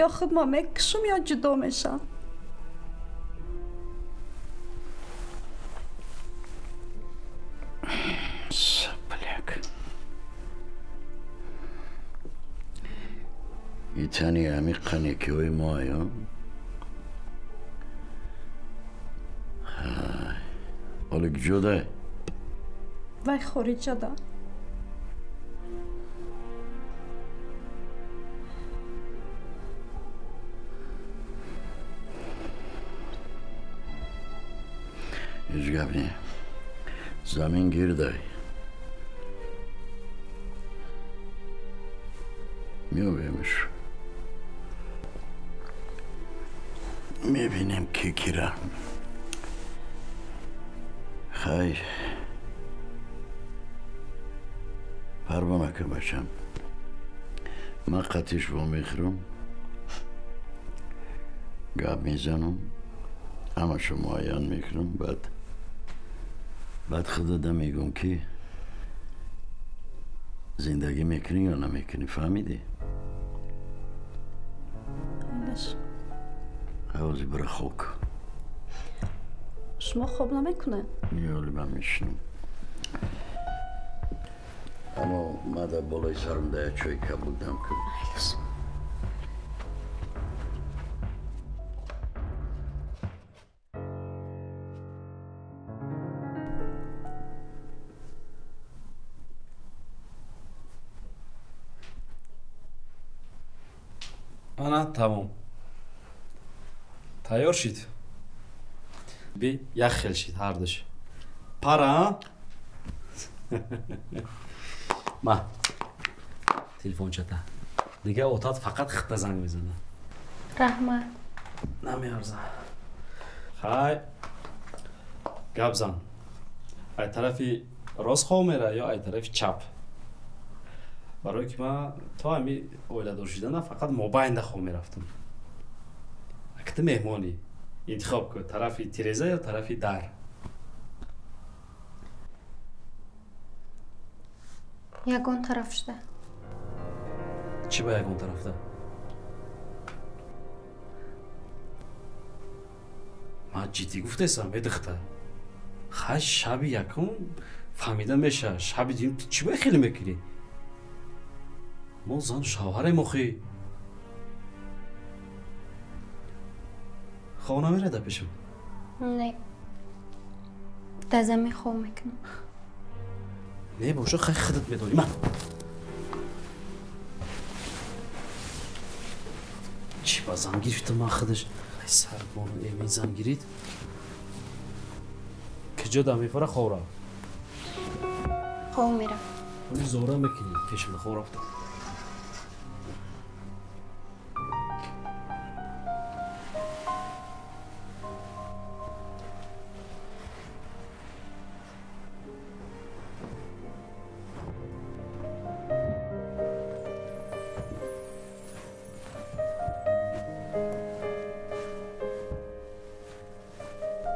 Speaker 17: Ё худ ман мекушам, ё ҷудо мешавам.
Speaker 14: Сопляк. Итани амиқа некиҳои мо ё? Ҳоло куҷодай?
Speaker 17: Вай хориҷада.
Speaker 14: Ҳеҷ гап не. Замин гирдай. Меёбемш. Мебинем ки кира. Хай. Парво накун бачам. Ман қатиш вомехӯрам. Гап мезанам. Ҳамашо муайян мекунам. Баъд худада мегӯм ки зиндагӣ мекунӣ ё намекунӣ, фаҳмидӣ? Ҳавози бира хок.
Speaker 17: Шумо хоб намекунед?
Speaker 14: Не, ҳоли ман мешинам. Аммо ман дар болои сарам да як чойи кабуд дам кун.
Speaker 9: Ана тамом. Тайёр шид. Би як хел шид ҳардуш. Пара, ма телефончата. Дига отат фақат хитта занг мезанад.
Speaker 8: Раҳмат.
Speaker 9: Намеарза. Хай. Гап зан. Ай тарафи рост хоб мера ё ай тарафи чап? Барое ки ман то ҳами оиладор шудана фақат мобайнда хоб мерафтам. Ака ту меҳмонӣ. Интихоб кун, тарафи тиреза ё тарафи дар?
Speaker 8: Ягон тараф шуда.
Speaker 9: Чӣ ба ягон тарафда? Ман ҷиддӣ гуфтесам, э духтар. Хай шаби якум фаҳмида меша, шаби дуюм ту чӣ ба хеле мекунӣ? Мо зану шавҳарем охӣ. Хоб намерада пешам?
Speaker 8: Не. Дар замин хоб мекунам.
Speaker 9: Не боша, хай худат медонӣ. Ман чӣ ба зан гирифтам ман худаш? Ай сарбону Эмин зан гирид. Куҷо да мефара хоб рафт?
Speaker 8: Хоб мерам.
Speaker 9: Зора мекунӣ пешам хоб рафтам.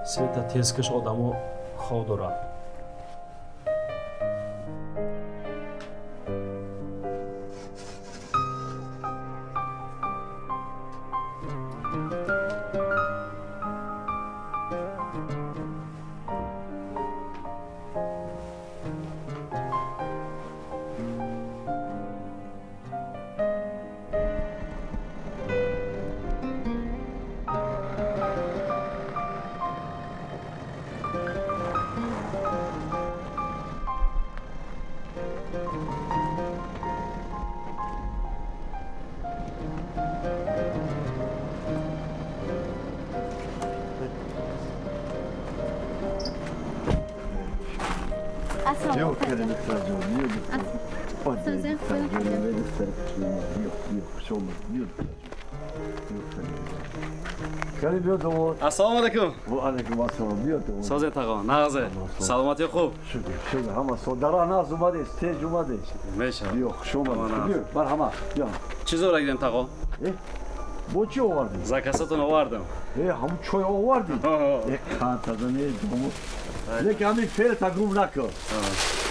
Speaker 9: Света тезкаш одамо хоб дорад. Ассалому алайкум.
Speaker 10: Ва алайкум ассалом.
Speaker 9: Созе тағо, нағзе. Саломатӣ хуб.
Speaker 10: Шукр, шукр. Ҳама со дара нағз омадед, теж омадед.
Speaker 9: Мешавад.
Speaker 10: Биё, хуш омадед. Биё, марҳама. Биё.
Speaker 9: Чӣ зора гирем тағо?
Speaker 10: Бо чӣ овардед?
Speaker 9: Закасатон овардам.
Speaker 10: Ҳамун чой овардед? Қантаза не, дому. Лекин ҳамин фелта гум накун.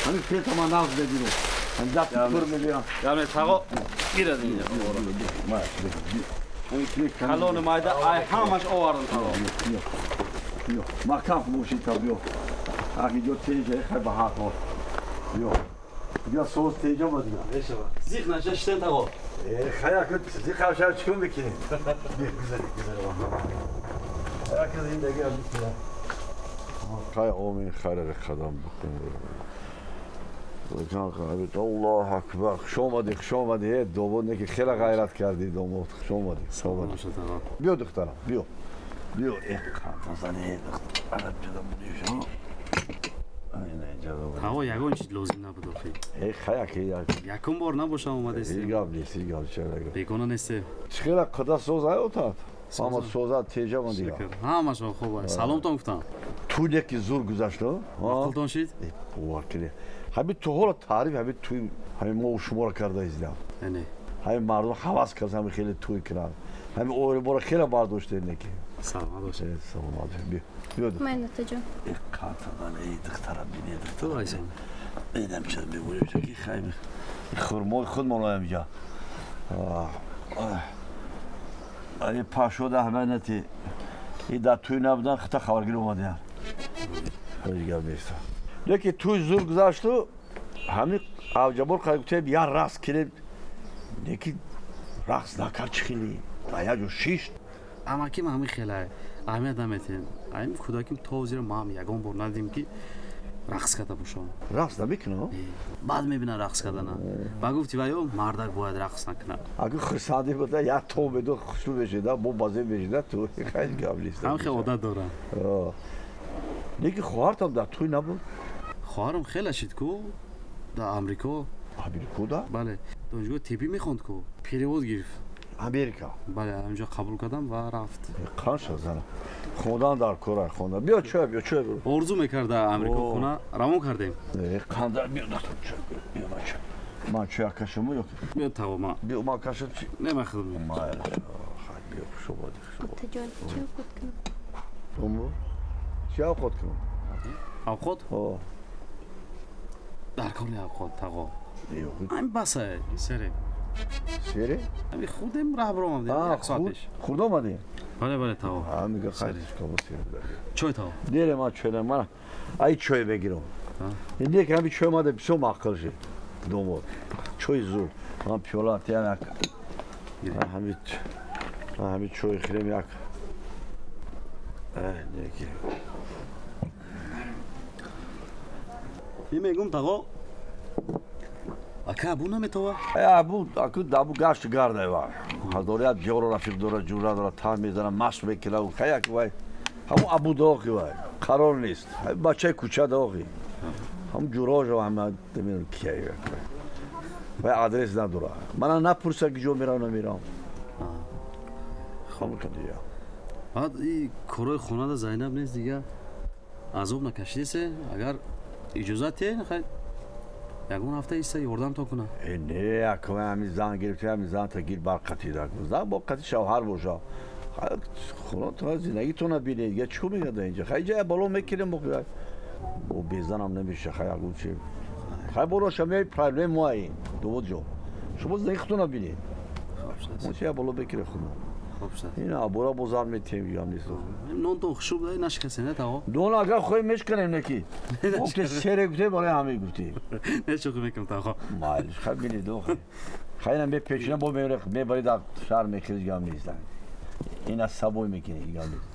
Speaker 10: Ҳамин фелта ман нағз мебинам. Ҳамин дасти пур мебинам.
Speaker 9: Яъне тағо гирад инҷо. Калони майда ай ҳамаш овардам тағо.
Speaker 10: Биё, маҳкам бошед та биё. Ах иҷо теҷа, хай ба ҳақ ҳо. Биё. Биё соз теҷа омад дигар.
Speaker 9: Мешавад. Зиқ наша шитен тағо.
Speaker 10: Хай акун зиқ ҳамшар чӣ кор мекунем? Биё, гузари, гузари. Акун зиндагӣ ам бисёр. Хай омин хайр қадам бикун. Аллоҳ акбар. Хуш омадӣ, хуш омадӣ. Домод неки хеле ғайрат кардӣ домод. Хуш омадӣ. Биё духтарам, биё. Биё, қантазани духтарам ҷудо.
Speaker 9: Тағо ягон чиз лозим набуд охи.
Speaker 10: Хаяки як.
Speaker 9: Якум бор набошам омадестем.
Speaker 10: Гап нест, гап чара.
Speaker 9: Бегона нестем.
Speaker 10: Чӣ хела қада соз аётад? Ҳама созад теҷамон дигар.
Speaker 9: Ҳамашон хуб аст. Саломтон гуфтам.
Speaker 10: Ту неки зур гузашт,
Speaker 9: Ақлтон шид?
Speaker 10: Бовар кунед. Ҳамин ту ҳоло таъриф ҳамин туй ҳамин мо шуморо карда издам. Ҳамин мардум ҳавас кард ҳамин хеле туй кунанд. Ҳамин оилаборо хеле бардоштед неки.
Speaker 9: Саломат бошед.
Speaker 10: Саломат бошед. Биё. Биё.
Speaker 8: Майна таҷон.
Speaker 10: Қантадан эй духтарам бинед духтарам. Бинам чиз мебурем ки хай хурмои худмон инҷа. Ай пашода ҳаманати. И дар туй набудан хита хабаргир омадиян. Ҳеҷ гап нест. Лекин туй зур гузашту ҳамин авҷабор қай гуфтем я рақс кунем. Лекин рақс накард чӣ хеле. Дар як ҷо шишт.
Speaker 9: Амаким ҳамин хеле аҳамият наметиҳем. Ҳамин кӯдаким то зира ма ҳам ягон бор надидем ки рақс карда бошам.
Speaker 10: Рақс намекунад?
Speaker 9: Баъд мебинад рақс кардана. Ба гуфти ваё мардак бояд рақс накунад.
Speaker 10: Агар хурсандӣ буда як то медод хушрӯ мешида, бо базе мешида, ту хеле гап нест.
Speaker 9: Ҳам хеле одат дорам.
Speaker 10: Лекин хоҳартам дар туй набуд?
Speaker 9: Хоҳарам хеле шид ку дар Амрико.
Speaker 10: Амрико да?
Speaker 9: Бале. Донишгоҳи тиббӣ мехонд ку. Перевод гирифт.
Speaker 10: Америка?
Speaker 9: Бале, ҳаминҷо қабул кардам ва рафт.
Speaker 10: Қанша зана. Хондан дар кора, хондан. Биё чой, биё чой.
Speaker 9: Орзу мекард дар Амрико хона, равон кардем.
Speaker 10: Қанда биё доктор чой, биё ман чой. Ман чой кашам ё?
Speaker 9: Биё таво ман.
Speaker 10: Биё ман кашам чи?
Speaker 9: Не ман худам.
Speaker 10: Майла. Хай биё хуш омадӣ, хуш омадӣ.
Speaker 8: Отаҷон, чӣ овқот кунам?
Speaker 10: Уму? Чӣ овқот кунам?
Speaker 9: Овқот?
Speaker 10: Ҳо.
Speaker 9: Дар кор не овқот, тағо. Ҳамин басае, сере.
Speaker 13: Сере?
Speaker 9: Ҳамин хурдем, раҳ баромадем як соат пеш.
Speaker 13: Хурд омадем?
Speaker 9: Бале, бале, таво.
Speaker 13: Мига хайр, сере.
Speaker 9: Чой таво.
Speaker 13: Нере ман чой на, ман ай чой мегирам. Не ки ҳамин чой омада бисёр маъқул шид. Домод. Чой зур. Ман пиёла тиям як. Ҳамин чой хӯрем як. Неки.
Speaker 9: Ин мегум таво. Ака абу наметова?
Speaker 13: Абу, аку абу гашт гардай ва. Ҳазорият ҷоро рафиқ дора, ҷура дора, таҳ мезана, машқ мекунад. Хаяк вай. Ҳамун абу доғи вай. Қарор нест. Бачаи кӯча доғи. Ҳамун ҷуроҷо ҳама намедонам кия. Вай адрес надора. Мана напурса ки ҷо мерам намерам. Хамун кадия.
Speaker 9: Баъд и корои хонада Зайнаб нест дига. Азоб накашидесе, агар иҷозат тиҳед, хай ягон ҳафта иста ёрдам то кунам.
Speaker 13: Не, аква ҳамин зан гирифти, ҳамин зан та гир бар қатида. Зан бо қати шавҳар боша. Хона зиндагитона бинед, я чӣ мегада инҷа? Хай ҷая бало мекунем бо бо безанам намеша, хай ягон чи. Хай бороша меи проблем мо ин. Довод ҷон. Шумо зиндагии худтона бинед. Мо чи я боло мекунем худо. Ин абора бо зан метиҳем, гам нест.
Speaker 9: Нонтон хушуб дай нашикасе, не таво?
Speaker 13: Дон агар хоҳем мешканем неки. Ки сере гуфте барои ҳамин гуфтем.
Speaker 9: Не шӯхӣ мекунам таво.
Speaker 13: Майлиш, хай бинед, охи. Хай инам мепечинам, бо мебарӣ дар шаҳр мехӯрӣ, гам нест. Ин аз сабой мекунӣ, гам нест.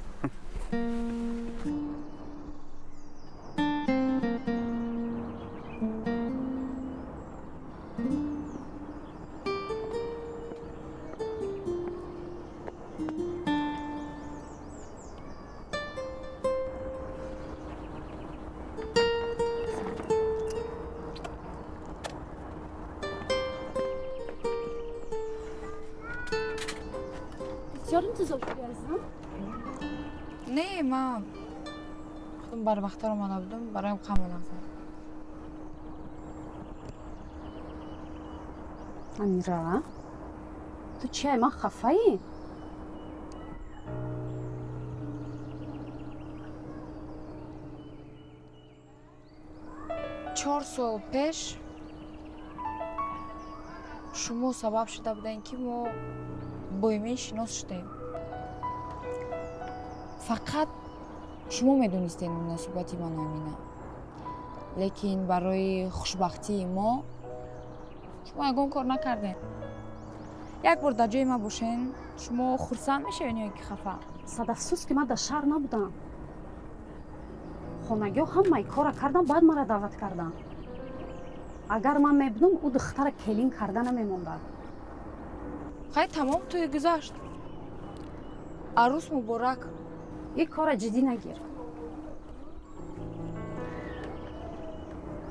Speaker 17: Бисёр интизор шудӣ, азизам?
Speaker 18: Не, ман худам барвақттар омада будам, бароям қам омадам.
Speaker 17: Амира, ту чи ай ман хафаӣ?
Speaker 18: 4 сол пеш шумо сабаб шуда будем, ки мо бо Эмин шинос шудем. Фақат шумо медонистед муносибати ману Амина. Лекин барои хушбахтии мо шумо ягон кор накардем. Як бор дар ҷои ман бошен, шумо хурсанд мешавед ё ки хафа?
Speaker 17: Сад афсӯс, ки ман дар шаҳр набудам. Хонагиҳо ҳамаи корра кардам, баъд маро даъват карданд. Агар ман мебудам, ӯ духтара келин карда намемондад.
Speaker 18: Хай тамом, тӯй гузашт. Арӯс муборак.
Speaker 17: Ин корра ҷиддӣ нагир.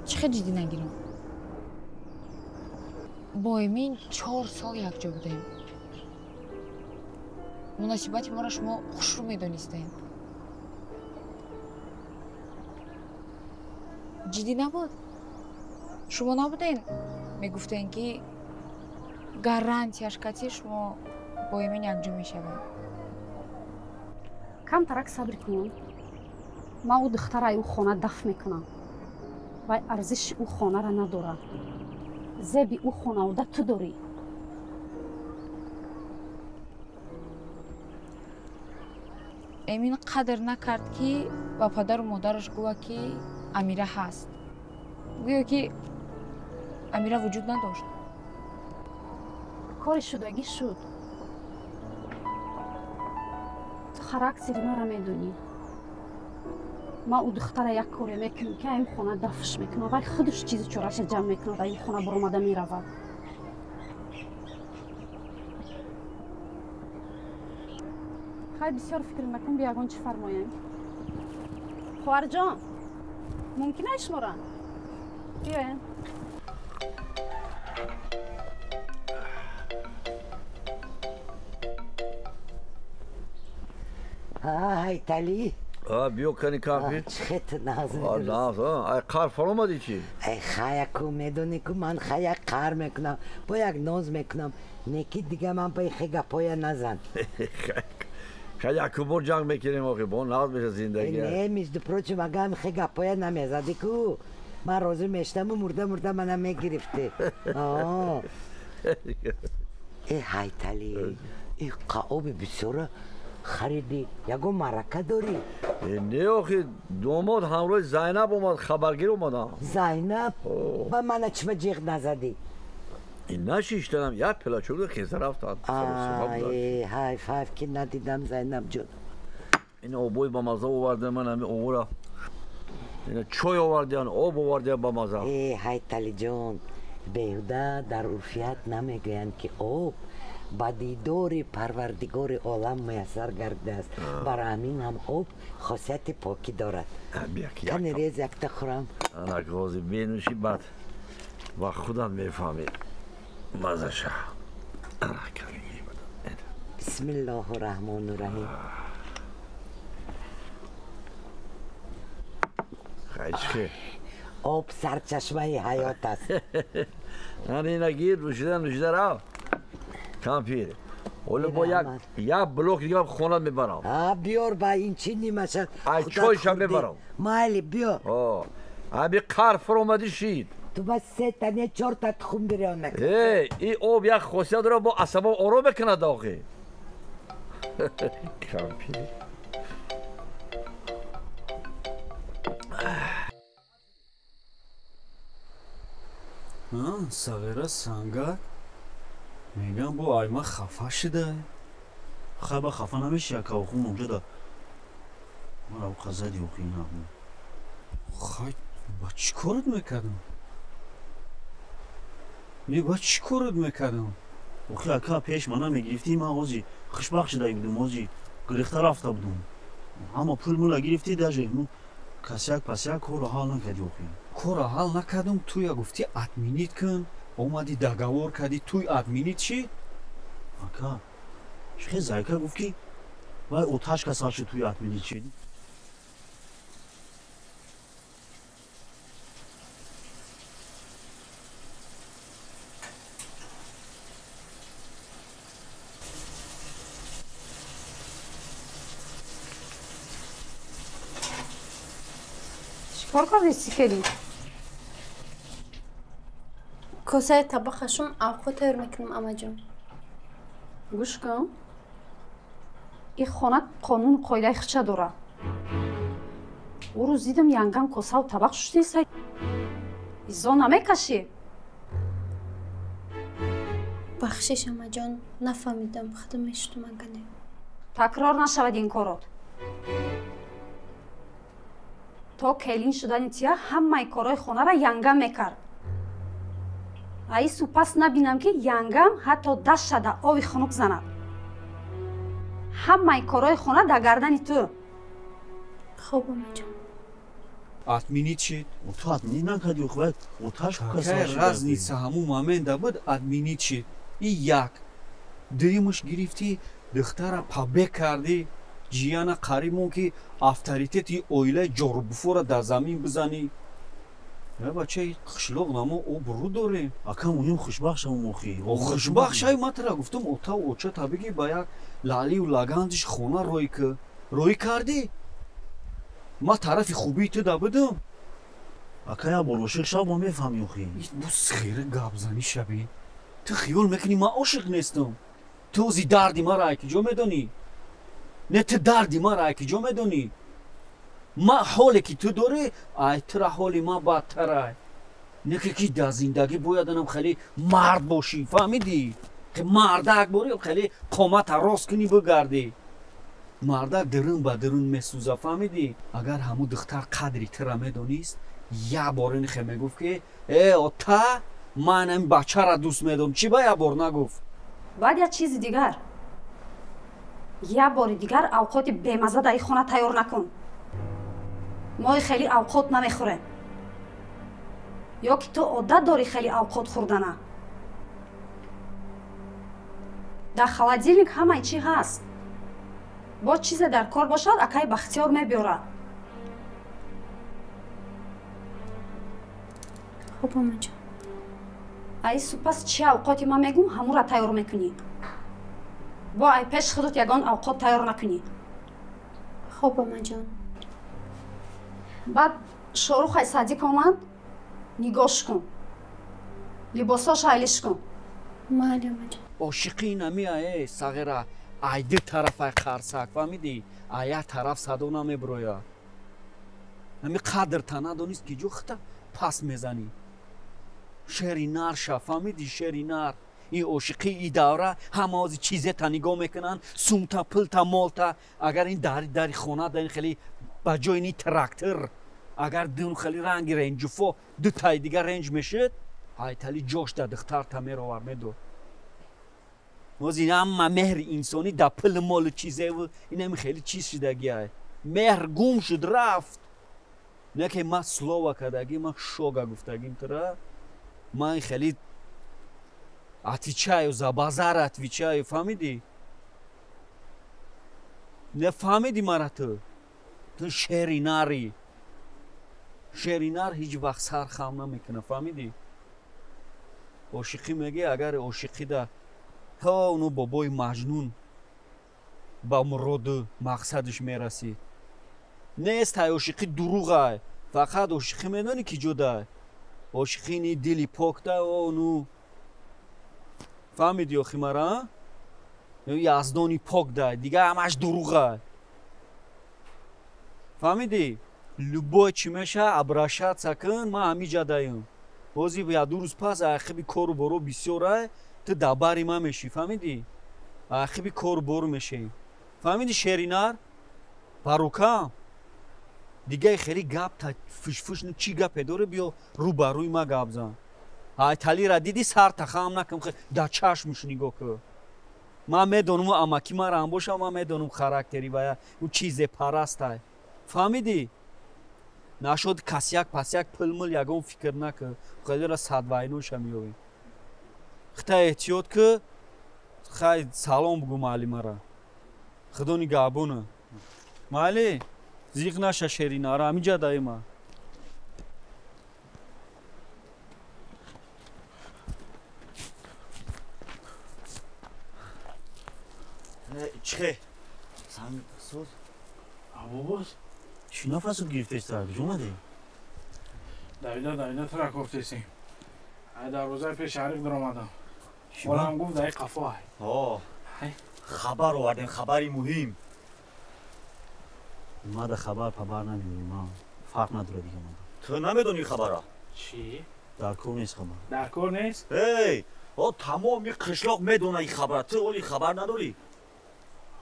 Speaker 18: Чӣ хел ҷиддӣ нагирам? Бо Эмин 4 сол якҷо будем. Муносибати моро шумо хушрӯ медонистед. Ҷиддӣ набуд? Шумо набуден? Мегуфтен, ки гарантияш кати шумо бо Эмин якҷо мешавед.
Speaker 17: Камтарак сабр кун. Ман ӯ духтара ӯ хона даф мекунам. Вай арзиши ӯ хонара надорад. Зеби ӯ хонавода ту дорӣ.
Speaker 18: Эмин қадр накард, ки ба падару модараш гӯяд, ки Амира ҳаст. Гӯё ки Амира вуҷуд надошт.
Speaker 17: Кори шудагӣ шуд. Ту характери маро медонӣ. Ман ӯ духтара як коре мекунам, ки ин хона дафш мекунам. Вай худаш чизи чораша ҷамъ мекунад, ин хона баромада меравад. Хай бисёр фикр накун, бия ягон чӣ фармоем. Хоҳарҷон, мумкин аст шуморо? Биёем.
Speaker 15: Ҳайталӣ.
Speaker 13: Биё кани кампир.
Speaker 15: Чхет наз.
Speaker 13: Наз, ай қар фаромадӣ чӣ?
Speaker 15: Ай хаяку медонӣ ку ман хаяк қар мекунам, бо як ноз мекунам. Неки дига ман ба ихе гапоя назан.
Speaker 13: Хаяку бор ҷанг мекунем охи, бо наз меша зиндагӣ.
Speaker 15: Не, между прочим, агар ихе гапоя намезадӣ ку, Ман розӣ мешудаму мурда мурда мана мегирифтӣ. Э Ҳайталӣ, и қаоби бисёра харидӣ, ягон маърака дорӣ?
Speaker 13: Не, охи домод ҳамроҳи Зайнаб омад, хабаргир омадам.
Speaker 15: Зайнаб? Ба мана чима ҷиғ назадӣ?
Speaker 13: Нашиштанам, як пилачӯда хеза рафтанд.
Speaker 15: Ҳайф, ҳайф ки надидам Зайнаб ҷон.
Speaker 13: Ин обои ба маза оварда, ман ҳами обора. Чой овардиан, об овардиан ба маза.
Speaker 15: Э Ҳайталиҷон, беҳуда дар урфият намегӯянд, ки об ба дидори Парвардигори олам муяссар гардидааст. Барои ҳамин ҳам об хосияти покӣ дорад. Кани рез якта хӯрам.
Speaker 13: Ана ғози менӯшӣ, баъд ва худат мефаҳмӣ мазаша.
Speaker 15: Бисмиллоҳу раҳмону раҳим. Об сарчашмаи ҳаёт аст.
Speaker 13: Ана ина гир, нӯшида нӯшида рафт. Кампир, ҳоло бо як блок дига хона мебарам.
Speaker 15: Биёр, ба ин чӣ нимаша.
Speaker 13: Ай чойшам мебарам.
Speaker 15: Майли, биё.
Speaker 13: Ами қар фуромадӣ шид.
Speaker 15: Ту ба сета не чорта тухм бирён мекунӣ.
Speaker 13: Э, ин об як хосият дорад, бо асабо ором мекунад охи. Кампир.
Speaker 11: Сағира сангак мегам бо айма хафа шуда.
Speaker 9: Хаба хафа намеши, ака, охун онҷода мара уқа зади охи нағмо.
Speaker 11: Хай, ба чӣ корат мекардам? Не, ба чӣ корат мекардам?
Speaker 9: Охи ака, пеш мана мегирифтӣ, ман ози хушбахт шуда будум, ози гирифта рафта будум. Ҳама пул мула гирифтӣ, даже касяк пасяк корро ҳал накардӣ охи.
Speaker 11: Корро ҳал накардам, туя гуфтӣ отменить кун, омадӣ договор кардӣ, туй отменить шид?
Speaker 9: Ака, хе зайка гуфт, ки вай оташ касал шуд, туй отменить шид.
Speaker 17: Чикор кардисти, келин?
Speaker 8: Косаи табақашум авқот тайёр мекунам, амаҷон.
Speaker 17: Гӯш кун, ин хона қонуну қоидаи хича дорад. Ӯ рӯз дидам, янгам косаву табақ шуштеса, изо намекашӣ.
Speaker 8: Бахшиш, амаҷон, нафаҳмидам, худам мешудум агане.
Speaker 17: Такрор нашавад ин корот. То келин шудани тия ҳамаи корҳои хонаро янгам мекард. Аису пас набинам, ки янгам ҳатто даст шада оби хунук занад. Ҳамаи корҳои хона дар гардани ту.
Speaker 8: Хоб, амаҷон.
Speaker 11: Отменить шид.
Speaker 9: Ту отменить накардӣ, вай оташ
Speaker 11: Какая разница, ҳамун момента буд отменить шид. И як. Дуюмаш гирифтӣ, духтара побег кардӣ, ҷияна қариб мон, ки авторитети оилаи ҷорубуфора дар замин бизанӣ. Э бачаи қишлоқ намо обрӯ дорем.
Speaker 9: Ака, муҳим хушбахт шавам охи.
Speaker 11: Хушбахт шави, ман тура гуфтам, отаву очата бигӣ, ба як лалию лагандиш хона рӯй ки. Рӯй кардӣ? Ман тарафи хубии ту да будам.
Speaker 9: Ака, як бор ошиқ шав, мо мефаҳмӣ охи.
Speaker 11: Бу схера гапзанӣ шаби. Ту хиёл мекунӣ ман ошиқ нестам. Ту ози дарди маро ай куҷо медонӣ? Не, ту дарди маро ай куҷо медонӣ? Ман ҳоле ки ту дорӣ, ай тура ҳоли ман бадтарай. Не ки дар зиндагӣ бояд анам хеле мард бошӣ, фаҳмидӣ? Мардак борӣ, хеле қомата рост кунӣ бигардӣ. Мардак дурун ба дурун месӯза, фаҳмидӣ? Агар ҳамун духтар қадри тура медонист, як бор ин хе мегуфт, ки э ота, ман ҳамин бачара дӯст медорам. Чӣ ба як бор нагуфт?
Speaker 17: Баъд як чизи дигар. Як бори дигар авқоти бемаза дар ин хона тайёр накун. Мо хеле авқот намехӯрем. Ё ки ту одат дорӣ хеле авқот хӯрдана? Дар холодильник ҳамаи чӣ ҳаст. Боз чизе дар кор бошад, акаи Бахтиёр мебиёрад.
Speaker 8: Хуб, амаҷон.
Speaker 17: Аису пас чӣ авқоти ман мегӯм, ҳамура тайёр мекунӣ. Бо ай пеш худут ягон авқот тайёр накунӣ.
Speaker 8: Хуб, амаҷон.
Speaker 17: Баъд Шоҳрухай садик омад, Нигоҳш кун. Либосош айлиш кун.
Speaker 8: Майли амаҷон.
Speaker 11: Ошиқи намия, сағира. Ай ду тараф ай қарсак, фаҳмидӣ? Ай як тараф садо намеброя. Ҳами қадр та надонист ки ҷо хита пас мезанӣ. Шери нар ша, фаҳмидӣ? Шери нар. Ин ошиқи и давра ҳама ози чизета нигоҳ мекунанд, сумта, пулта, молта. Агар ин дари хона дар ин хеле ба ҷои ни трактор, агар дун хеле ранги ренҷуфо дутаи дигар ренҷ мешуд, ҳайтали ҷош да духтарта меровар медод. Ози ҳама меҳри инсонӣ да пул молу чизеву инами хеле чиз шудагиай. Меҳр гум шуд, рафт. Не ки ман слова кардагӣ, ман шога гуфтагим тура. Ман хеле отвечаю за базар, отвечаю, фаҳмидӣ? Не фаҳмидӣ мара ту? Ту шери нарӣ. Шери нар ҳеҷ вақт сар хам намекунад, фаҳмидӣ? Ошиқӣ мегӣ, агар ошиқӣ да ҳо уну бобои Маҷнун ба муроду мақсадаш мерасид. Нест ҳай ошиқӣ дуруғай, фақат ошиқӣ медонӣ ки ҷо дай. Ошиқӣ ни дили пок да ону фаҳмидӣ охи мара? Яздони пок дай, дигар ҳамаш дуруғай. Фаҳмидӣ? Любой чӣ меша обращаться кун, ман ҳамиҷа даем. Бози я ду рӯз пас ақиби кору боро бисёрай, ту дабари ман мешӣ, фаҳмидӣ? Ақиби кору боро мешӣ. Фаҳмидӣ шеринар? Барукам. Дигаи хеле гап та фушфуш чӣ гапе дорӣ, биё рӯ ба рӯи ма гап зан. Ҳайталира дидӣ сар тахам накун, да чашмш нигоҳ кун. Ман медонам амаки мара ҳам бошам, ман медонам характери вая, ӯ чизе парастай. Фаҳмидӣ? Нашуд касяк пасяк пулмул ягон фикр накун. Хелера садвайноша меёвӣ. Хита эҳтиёт ку, хай салом бугу майли мара. Худо нигаҳбона. Майли, зиқ наша шеринара, ҳамиҷа даима.
Speaker 10: Чихе? Санг соз?
Speaker 19: Абобоз?
Speaker 10: Чӣ нафасат гирифтест, куҷо омадӣ?
Speaker 19: Давида давида тура кофтесем. Ай дарвозаи пеши ҳариф даромадам. Олам гуфт дай қафо ай.
Speaker 10: Хабар овардем, хабари муҳим. Ма да хабар пабар намеёрем, ма фарқ надорад дига мада. Ту намедонӣ хабара?
Speaker 19: Чӣ?
Speaker 10: Дар кор нест хабар.
Speaker 19: Дар кор нест?
Speaker 10: Эй, о тамоми қишлоқ медона ин хабара, ту оли хабар надорӣ?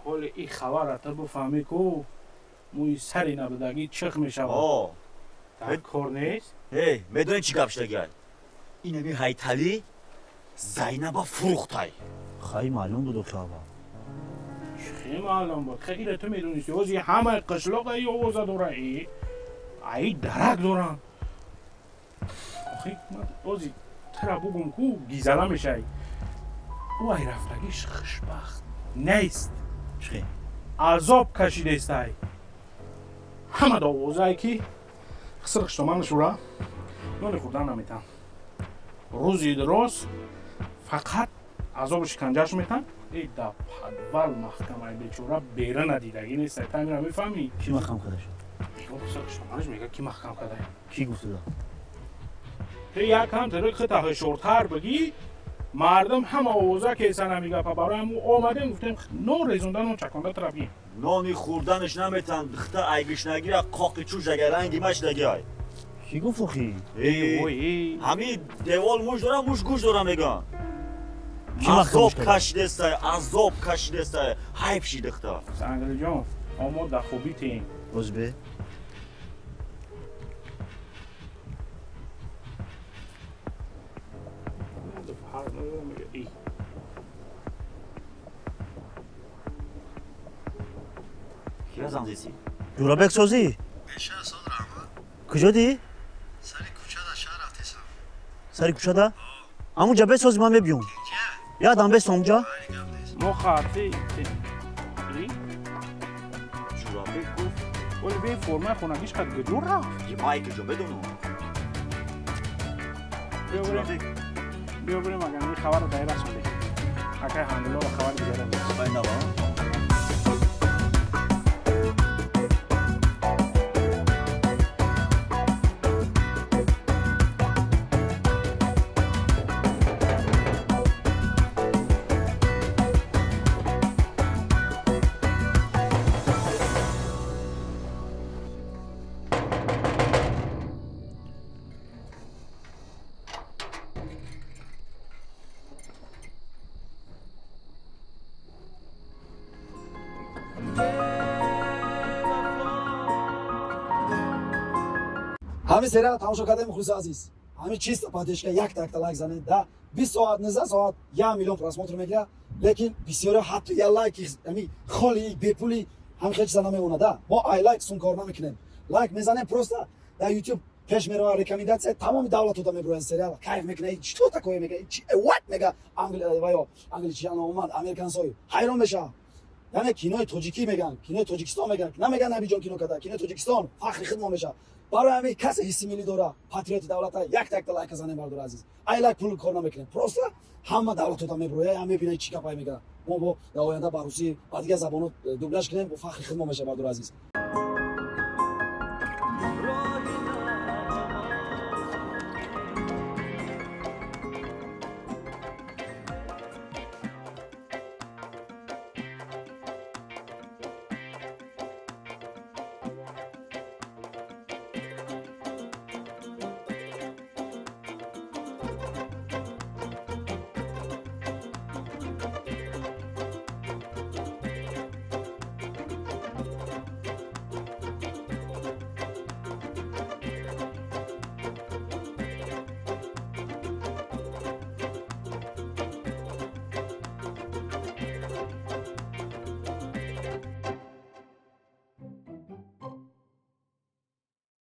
Speaker 19: Ҳоли ин хабара ту бифаҳмӣ ку мӯи сари набудагӣ чих мешавад. Дар кор нест?
Speaker 10: Эй, медонӣ чӣ гап шудагиай? Инами ҳайталӣ Зайнаба фурӯхтай. Хай маълум буд охи аввал.
Speaker 19: Хеле маълум буд. Хеле ту медонисти. Ҳози ҳамаи қишлоқ ай овоза дора. Ай дарак доранд. Охи ман ҳози тура бугум ку гизала мешавӣ. Ӯ ай рафтагиш хушбахт нест.
Speaker 10: Чӣ?
Speaker 19: Азоб кашидестай. Ҳама овозае ки хисрхиштоманашура нони хӯрдан наметан. Рӯзи роз фақат азобу шиканҷаш метан. Эй да подвал маҳкамаи бечора бера надидагӣ нест. Тамира мефаҳмӣ?
Speaker 10: Кӣ маҳкам карда шуд?
Speaker 19: Хисрхиштоманаш мега ки маҳкам карда?
Speaker 10: Кӣ гуфтуда?
Speaker 19: Ту якам тири хита ҳушёртар бигӣ, мардум ҳама овоза кесана мегапа. Барои ҳаму омадем гуфтем нон резонда нон чаконда тура бигем.
Speaker 10: Нони хӯрданаш наметан, духта айгишнагира қоқи чӯш агар ранги машдаги ай. Кӣ гуфт охи? Ҳами девол муш дора, муш гӯш дора меган. Азоб кашидестай, азоб кашидестай, ҳайф ши духта.
Speaker 19: Сангалиҷон, омо да хубӣ тем.
Speaker 10: Озбе? Кира занг зеси? Ҷӯрабек созӣ?
Speaker 20: Беша соз раҳмат.
Speaker 10: Куҷо дӣ?
Speaker 20: Сари кӯчада шаҳр рафтесам.
Speaker 10: Сари кӯчада? Ҳамунҷа бесози ман мебиём. Ядам бесом ҷа?
Speaker 19: Мо хати
Speaker 10: Ҷӯрабек гуфт.
Speaker 19: Оли бе формаи хонагиш қад гуҷо рафт?
Speaker 10: Май куҷо медонам.
Speaker 19: Биё бирем агар ин хабарро дай расондем. Акай ҳангилоро хабари дигаре
Speaker 10: Айнава.
Speaker 21: Ҳамин сериал тамошо кардаем, мухлиси азиз. Ҳамин чисто поддержка, якта якта лайк занед, да 20 соат, 19 соат 1 миллион просмотр мегирад, лекин бисёриҳо ҳатто я лайки ҳами холи бепули ҳамин хел чиза намемонад. Да мо ай лайк сум кор намекунем, лайк мезанем, просто дар YouTube пеш мерава, рекомендация тамоми давлатода мебурояд. Сериал кайф мекуна, что такое мега, what мега, ваё англичан омад, американсой ҳайрон мешава. Яъне кинои тоҷикӣ меган, кинои Тоҷикистон меган, намеган Набиҷон кино када, кинои Тоҷикистон фахри хидмо мешава. Барои ҳамин касе ҳисси миллӣ дора, патриоти давлата, якта якта лайка занем, бардор азиз. Ай лайк пул кор намекунем, просто ҳама давлатода мебуроя, ҳам мебинад, чӣ гапай мега. Мо бо дар оянда ба русӣ, ба дигар забонот дубляж кунем, бо фахри хидмо мешава, бардор азиз.